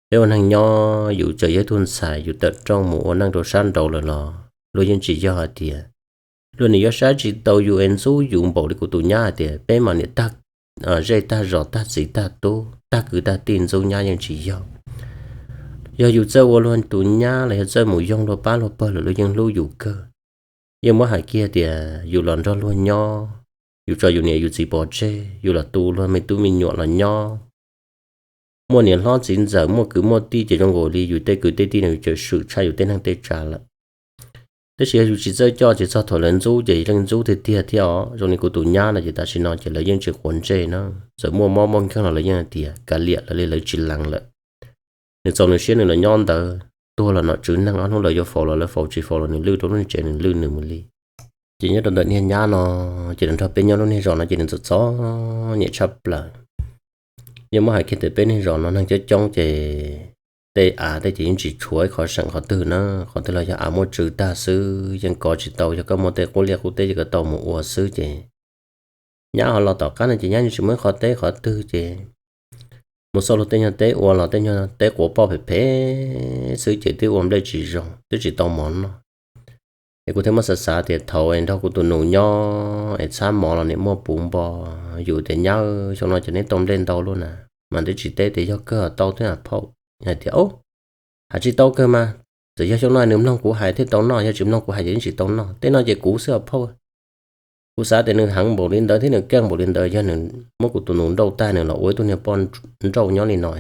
Peb ua neeg nyob yus txawm yog ib tug ntxhais yus tawm rooj mus ua neej rau sab nraud lawm los luag yeej tsis yog hais tias luag nim yuav saib tsis tau yus es ntxub yus npaum li kuv tus nyab hais tias peb mas niam tag zej tag zos tag txiv tag tub tag kwv tag tij ntxub nyab yeej tsis yog. Yog yus txawj ua luag tus nyab los yog txawj mus yoog luag pab luag pawg lawm luag yeej hlub yus kawg. Yeej muab hais kiag tias yus los nrog luag nyob, yus tso yus niam yus txiv pov tseg, yus los tu luag me tub me nyuam los nyob. Muaj niam hlob txiv ntxawm muaj kwv muaj tij ces zoo nkaus li yus tej kwv tej tij no yus tseem swm tshaj yus tej neeg tej tsav lawm. Tab sis yog yus tsis txawj coj ces txog thaum lawv ntxub ces leej ntxub tiag tiag thiab os. Zoo li kuv tus nyab no ces tam sim no ces lawv yeej tsis quav ntsej na. Txawm muaj mob muaj nkeeg los lawv yeej hais tias kav liam lawv li lawv tsis lees lawm. Nws txaus nws siab nws los nyob ntawd, tuag los nom tswv neeg, ob hnub lawv yuav faus los lawv faus, tsis faus los nws lwj rau lub niag tsev nws lwj nws mus li. Ces nyob rau ntawm niag nyab no ces nws nrog peb nyob lub niag zos no ces nws txom txom nyem tshaj plaws. Yeej muab hais kiag tias peb niag zos no neeg coob coob ces tej av tej ces yeej tsis tshuav ib qhov seem qhov twg na, qhov twg los yog av muab tsw tag xwb yeej kov tsis tau, yog koj muaj tej qub liaj qub teb ces koj tau mus ua xwb ces nyab ho los tom qab no ces nyab yeej tsis muaj ib qhov teb qhov twg ces mus xauj luag tej nyuag teb ua los tej nyuag teb quav poj phem phem xwb ces twb ua nplej tsis zoo twb tsis tau mov noj. Es kuv thiaj muab xav xav tias thaum es nrog kuv tus nus nyob es txhab mov los niam muaj puv npo, yus tias nyab xyoo no ces neb tau nplej ntau luaj na, mas twb tsis teb tias yog kawg tau thiab phauj. Hais tias hais tsis tau kawg mas, txawm yog xyoo no nws mloog kuv hais thiaj tau noj, yog tsis mloog kuv hais ces yeej tsis tau noj, tej no ces kuv xwb os phauj. Kuv xav tias nws heev npaum li ntawd thiab nws keej npaum li ntawd, yog nws muab kuv tus nus nrauj tag nws los ua ib tug niag poj nrauj nyob li no,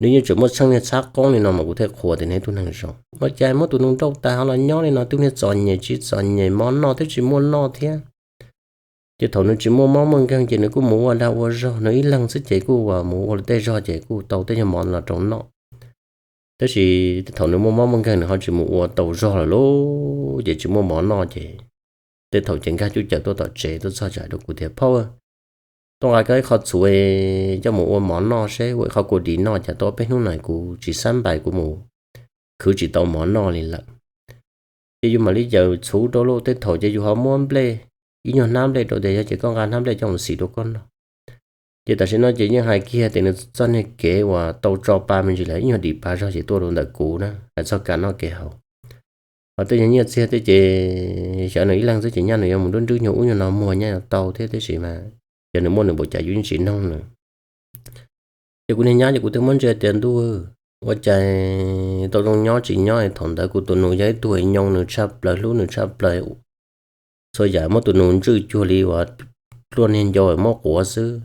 nws yeej tseem muaj tsheej niag txhab qoob li no mas kuv thiaj qhuas tias nws ib tug neeg zoo. Ua cas muab tus nus nrauj tag ho los nyob li no, tus niag txom nyem tsis txom nyem, mov noj twb tsis muaj noj thiab. Ces thaum nws tsis muaj mob muaj nkeeg ces nws kuj mus ua dag ua zog, nws ib leeg xwb ces kuj mus ua tej zog ces kuj tau tej nyuag mov los rau noj. Tab sis thaum nws muaj mob muaj nkeeg nws ho tsis mus ua tau zog lawm lauj, ces tsis muaj mov noj ces tej thaum ces nkag cuj caws tuaj tom tsev tuaj txog ces hais rau kuv tias phauj, tuaj nqa koj ib qho txhuv coj mus ua mov noj seb, ua ib qho kua dis noj, cas tau peb hnub no kuv tsis xab npais kuv mus khwv tsis tau mov noj li lawm. Ces yus mam li yaws txhuv rau lauj, tej thaum ces yus ho muab nplej, ib nyuag hnab nplej rau tias yog ces koj nqa hnab nplej coj mus xim rau koj noj. Ces tam sim no ces yeej hais kiag tias nws txoj niag kev uas tau tso pa me ntsis lawm ib nyuag dim pa zog ces tuaj rau ntawm kuv na, hais txog kev noj kev haus. Ho tej nyuag nyiaj txiag tej ces xyov nws ib leeg xwb ces nyaj nws yuav mus nrub nrwb nyuag ub nyuag no muag nyaj yuav tau thiab, tab sis mas yog nws muaj nws npaum cas yus yeej tsis noog nws. Ces kuv niag nyab ces kuv thiaj muab ntsia tias ntuj, ua cas tau zoo nyob tsis nyob, thaum ntawd kuv tus nus yog ib tug nyoo nws tshaj plaws hlub nws tshaj plaws, txhua yam muab tus nus ntswj cuag li uas luaj niag ncau muab quav xwb.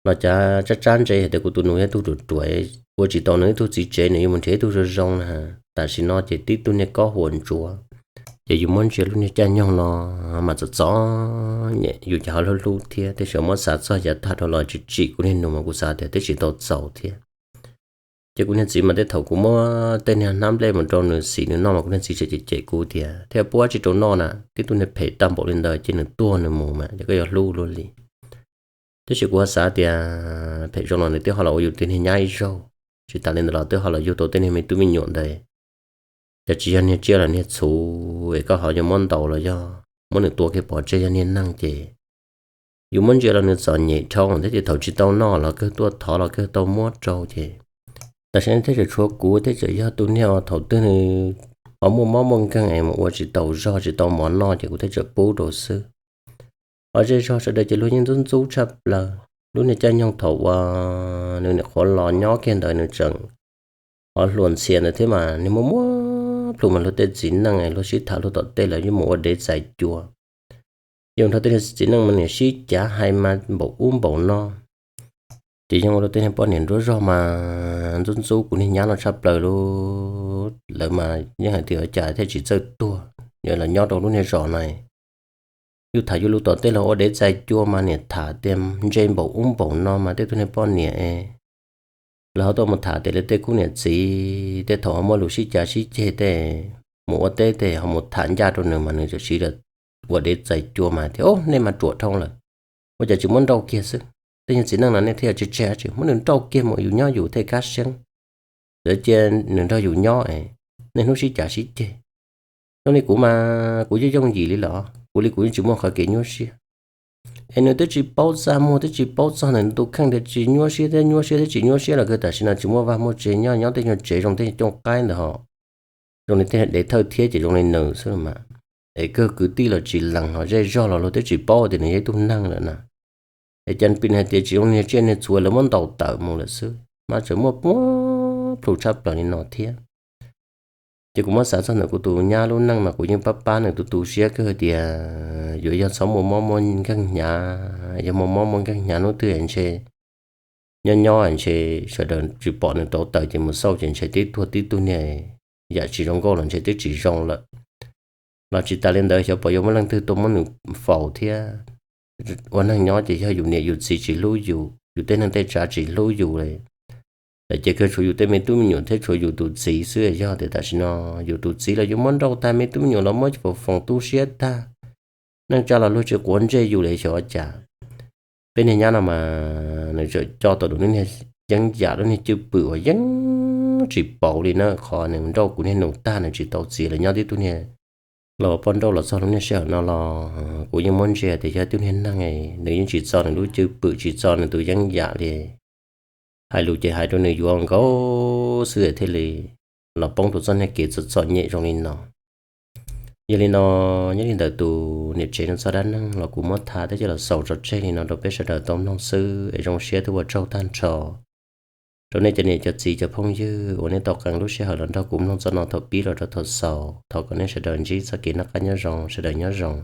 Los cav tsab tsab ntse hais tias kuv tus nus yog ib tug ruam ruam, ua tsis tau nws ib tug txiv tsev, nws yuav mus nrhiav ib tug zoo zoo na. Tam sim no ces tib tug niag kob huam ntsuav, ces yus muab ntsia lub niag caij nyoog no mas txom txom nyem, yus ces ho hlub hlub thiab, tiam sis muab xav txog yav tag dhau los tsim tsim kuv niag nus mas kuv xav tias twb tsis tau txaus thiab. Ces kuv niag txiv mas tej thaum kuv muab tej niag hnab nplej mus rau nws xim nws noj mas kuv niag txiv tseem cem cem kuv tias thiaj puab tsis rau noj na, tib tug niag phem tag npaum li ntawd ces nws tuag nws mus mas ces koj yuav hlub luaj li. Tab sis kuv ho xav tias phem zoo los nws twb ho los ua yus tus niag nyab ib zaug, tsis tas li ntawd los twb ho los yug tau tej niag me tub me nyuam ntawd, ces tsis yog niag tsiaj los niag txhuv es koj ho yuav muab ntaus los yog muab nws tua kiag pov tseg, yog niag neeg ces yus muab ntsia los nws txom nyem dhau thiab ces thaum tsis tau noj los kawg tuaj thov los kawg tau muab rau ces tam sim no thiaj tseem tshuav kuv thiab tseem yog tus niag uas thaum twg nws ho muaj mob muaj nkeeg es mus ua tsis tau zog tsis tau mov noj ces kuv thiaj tseem pub rau xwb. Ho zej zog sawv daws ces luag yeej ntxub ntxub tshaj plaws. Lub niag caij nyoog thaum uas nws niam qhuav los nyob kiag ntawd nws tseem ho hluas ntxhias ntawd thiab mas nws muaj muab plhus mas luag tej txiv neej luag sib tham luag tom tej lawv yuav mus ua dev txais cua. Ces nrog tej niag txiv neej mas niam sib cav hais mas npaum ub npaum no. Ces yeej ua rau tej niag poj niam nruab zog mas ntxub ntxub kuv niag nyab no tshaj plaws lauj. Lawv mas yeej hais tias ua cas thiaj tsis txawj tuag, yog los nyob rau lub niag zos no yuav tham yuav luag tom tej los ua dev txais cua mas niam tham tias ntse npaum ub npaum no mas tej tug niag poj niam es lawv ho tuaj mus tham tias lawv tej khub niam txiv tej thaum ho muaj lus sib cav sib ceg tej mus ua teb tej ho mus tham ncaj rau nws mas nws tam sim ua dev txais cua mas thiaj, Au, nej mas ruam dhau lawm, ua cas tsis muab nrauj kiag xwb? Tej niag txiv neej no nej thiaj tsis tseg dab tsi, muab nws nrauj kiag mus yus nyob yus thiaj kaj siab. Lawv cia nws nrog yus nyob es nej hnub sib cav sib ceg. Zoo li kuv mas kuv yeej yooj yim li los, kuv li kuv yeej tsis muaj qhov kev nyuaj siab. Es nws twb tsis paub txaj muag twb tsis paub txog ntawm nws tus kheej tias tsis nyuaj siab thiab nyuaj siab thiab tsis nyuaj siab los kawg tam sim no tsis muaj vaj muaj tsev nyob, nyob tej nyuag tsev zoo tej cooj qaib ntawd ho zoo li tej dev thawj thiab ces zoo li nws xwb mas. Es kawg kwv tij los tsis lees ho zej zog los luag twb tsis paub tias nws yog ib tug neeg lawm na. Es cas pim hais tias tsis zoo niag tsiaj niag txhu lawv muab ntaus tawm mus lawm xwb mas tseem muaj muab plhus tshaj plaws li no thiab. Ces kuv muab xav txog ntawm kuv tus nyab lub neej mas kuv yeej pab pab nws tu tu siab kawg tias yuav yog txhob muaj mob muaj nkeeg hnyav, yog muaj mob muaj nkeeg hnyav hnub twg ntshe nyob nyob ntshe sawv daws tsis pom nws rauv taws ces mus xauj ces ntshe twb tuag tib tug niag yam tsis zoo nkauj los ntshe twb tsis zoo lawm. Los tsis tas li ntawd xyov puas yuav muaj leej twg tuaj muab nws faus thiab. Ua neeg nyob ces yog yus niam yus txiv tsis hlub yus, yus tej neeg tej tsav tsis hlub yus li, lawv ces kawg tshuav yus tej me tub me nyuam thiab tshuav yus tus txiv xwb. Yog tias tam sim no yus tus txiv los yuav muab nrauj tag, me tub me nyuam los muab foom tu siab tag, neej tsa los luag tsis quav ntsej yus li xyov ua cas. Peb niag nyab no mas nws tseem coj tau lub niag yeeb yam lub niag cwj pwm uas yeej tsis pauv li na, qhov nws nrauj kuv niag nus tag nws tsis tau txiv lawm nyob tib tug niag los poj nrauj los txog lub niag sij hawm no los kuv yeej muab ntsia tias yog tib tug niag neeg nws yeej tsis txo nws lub cwj pwm tsis txo nws tus yeeb yam li. Hais lus ces hais rau nws yuav nkaus xwb thiaj li los poob rau txoj niag kev txom txom nyem zoo li no. Yog li no, nyob li ntawm tus niam tsev no txog dab neeg los kuv muab tham thiab coj los xaus tso tseg li no rau peb sawv daws tau mloog xwb es zoo siab thiab ua tsaug tag nrho rau nej cov niam cov txiv cov phooj ywg uas nej tau qee lub sij hawm los nrog kuv mloog txoj no thaum pib los rau thaum xaus. Thov kom nej sawv daws ntsib txoj kev noj qab nyob zoo, sawv daws nyob zoo.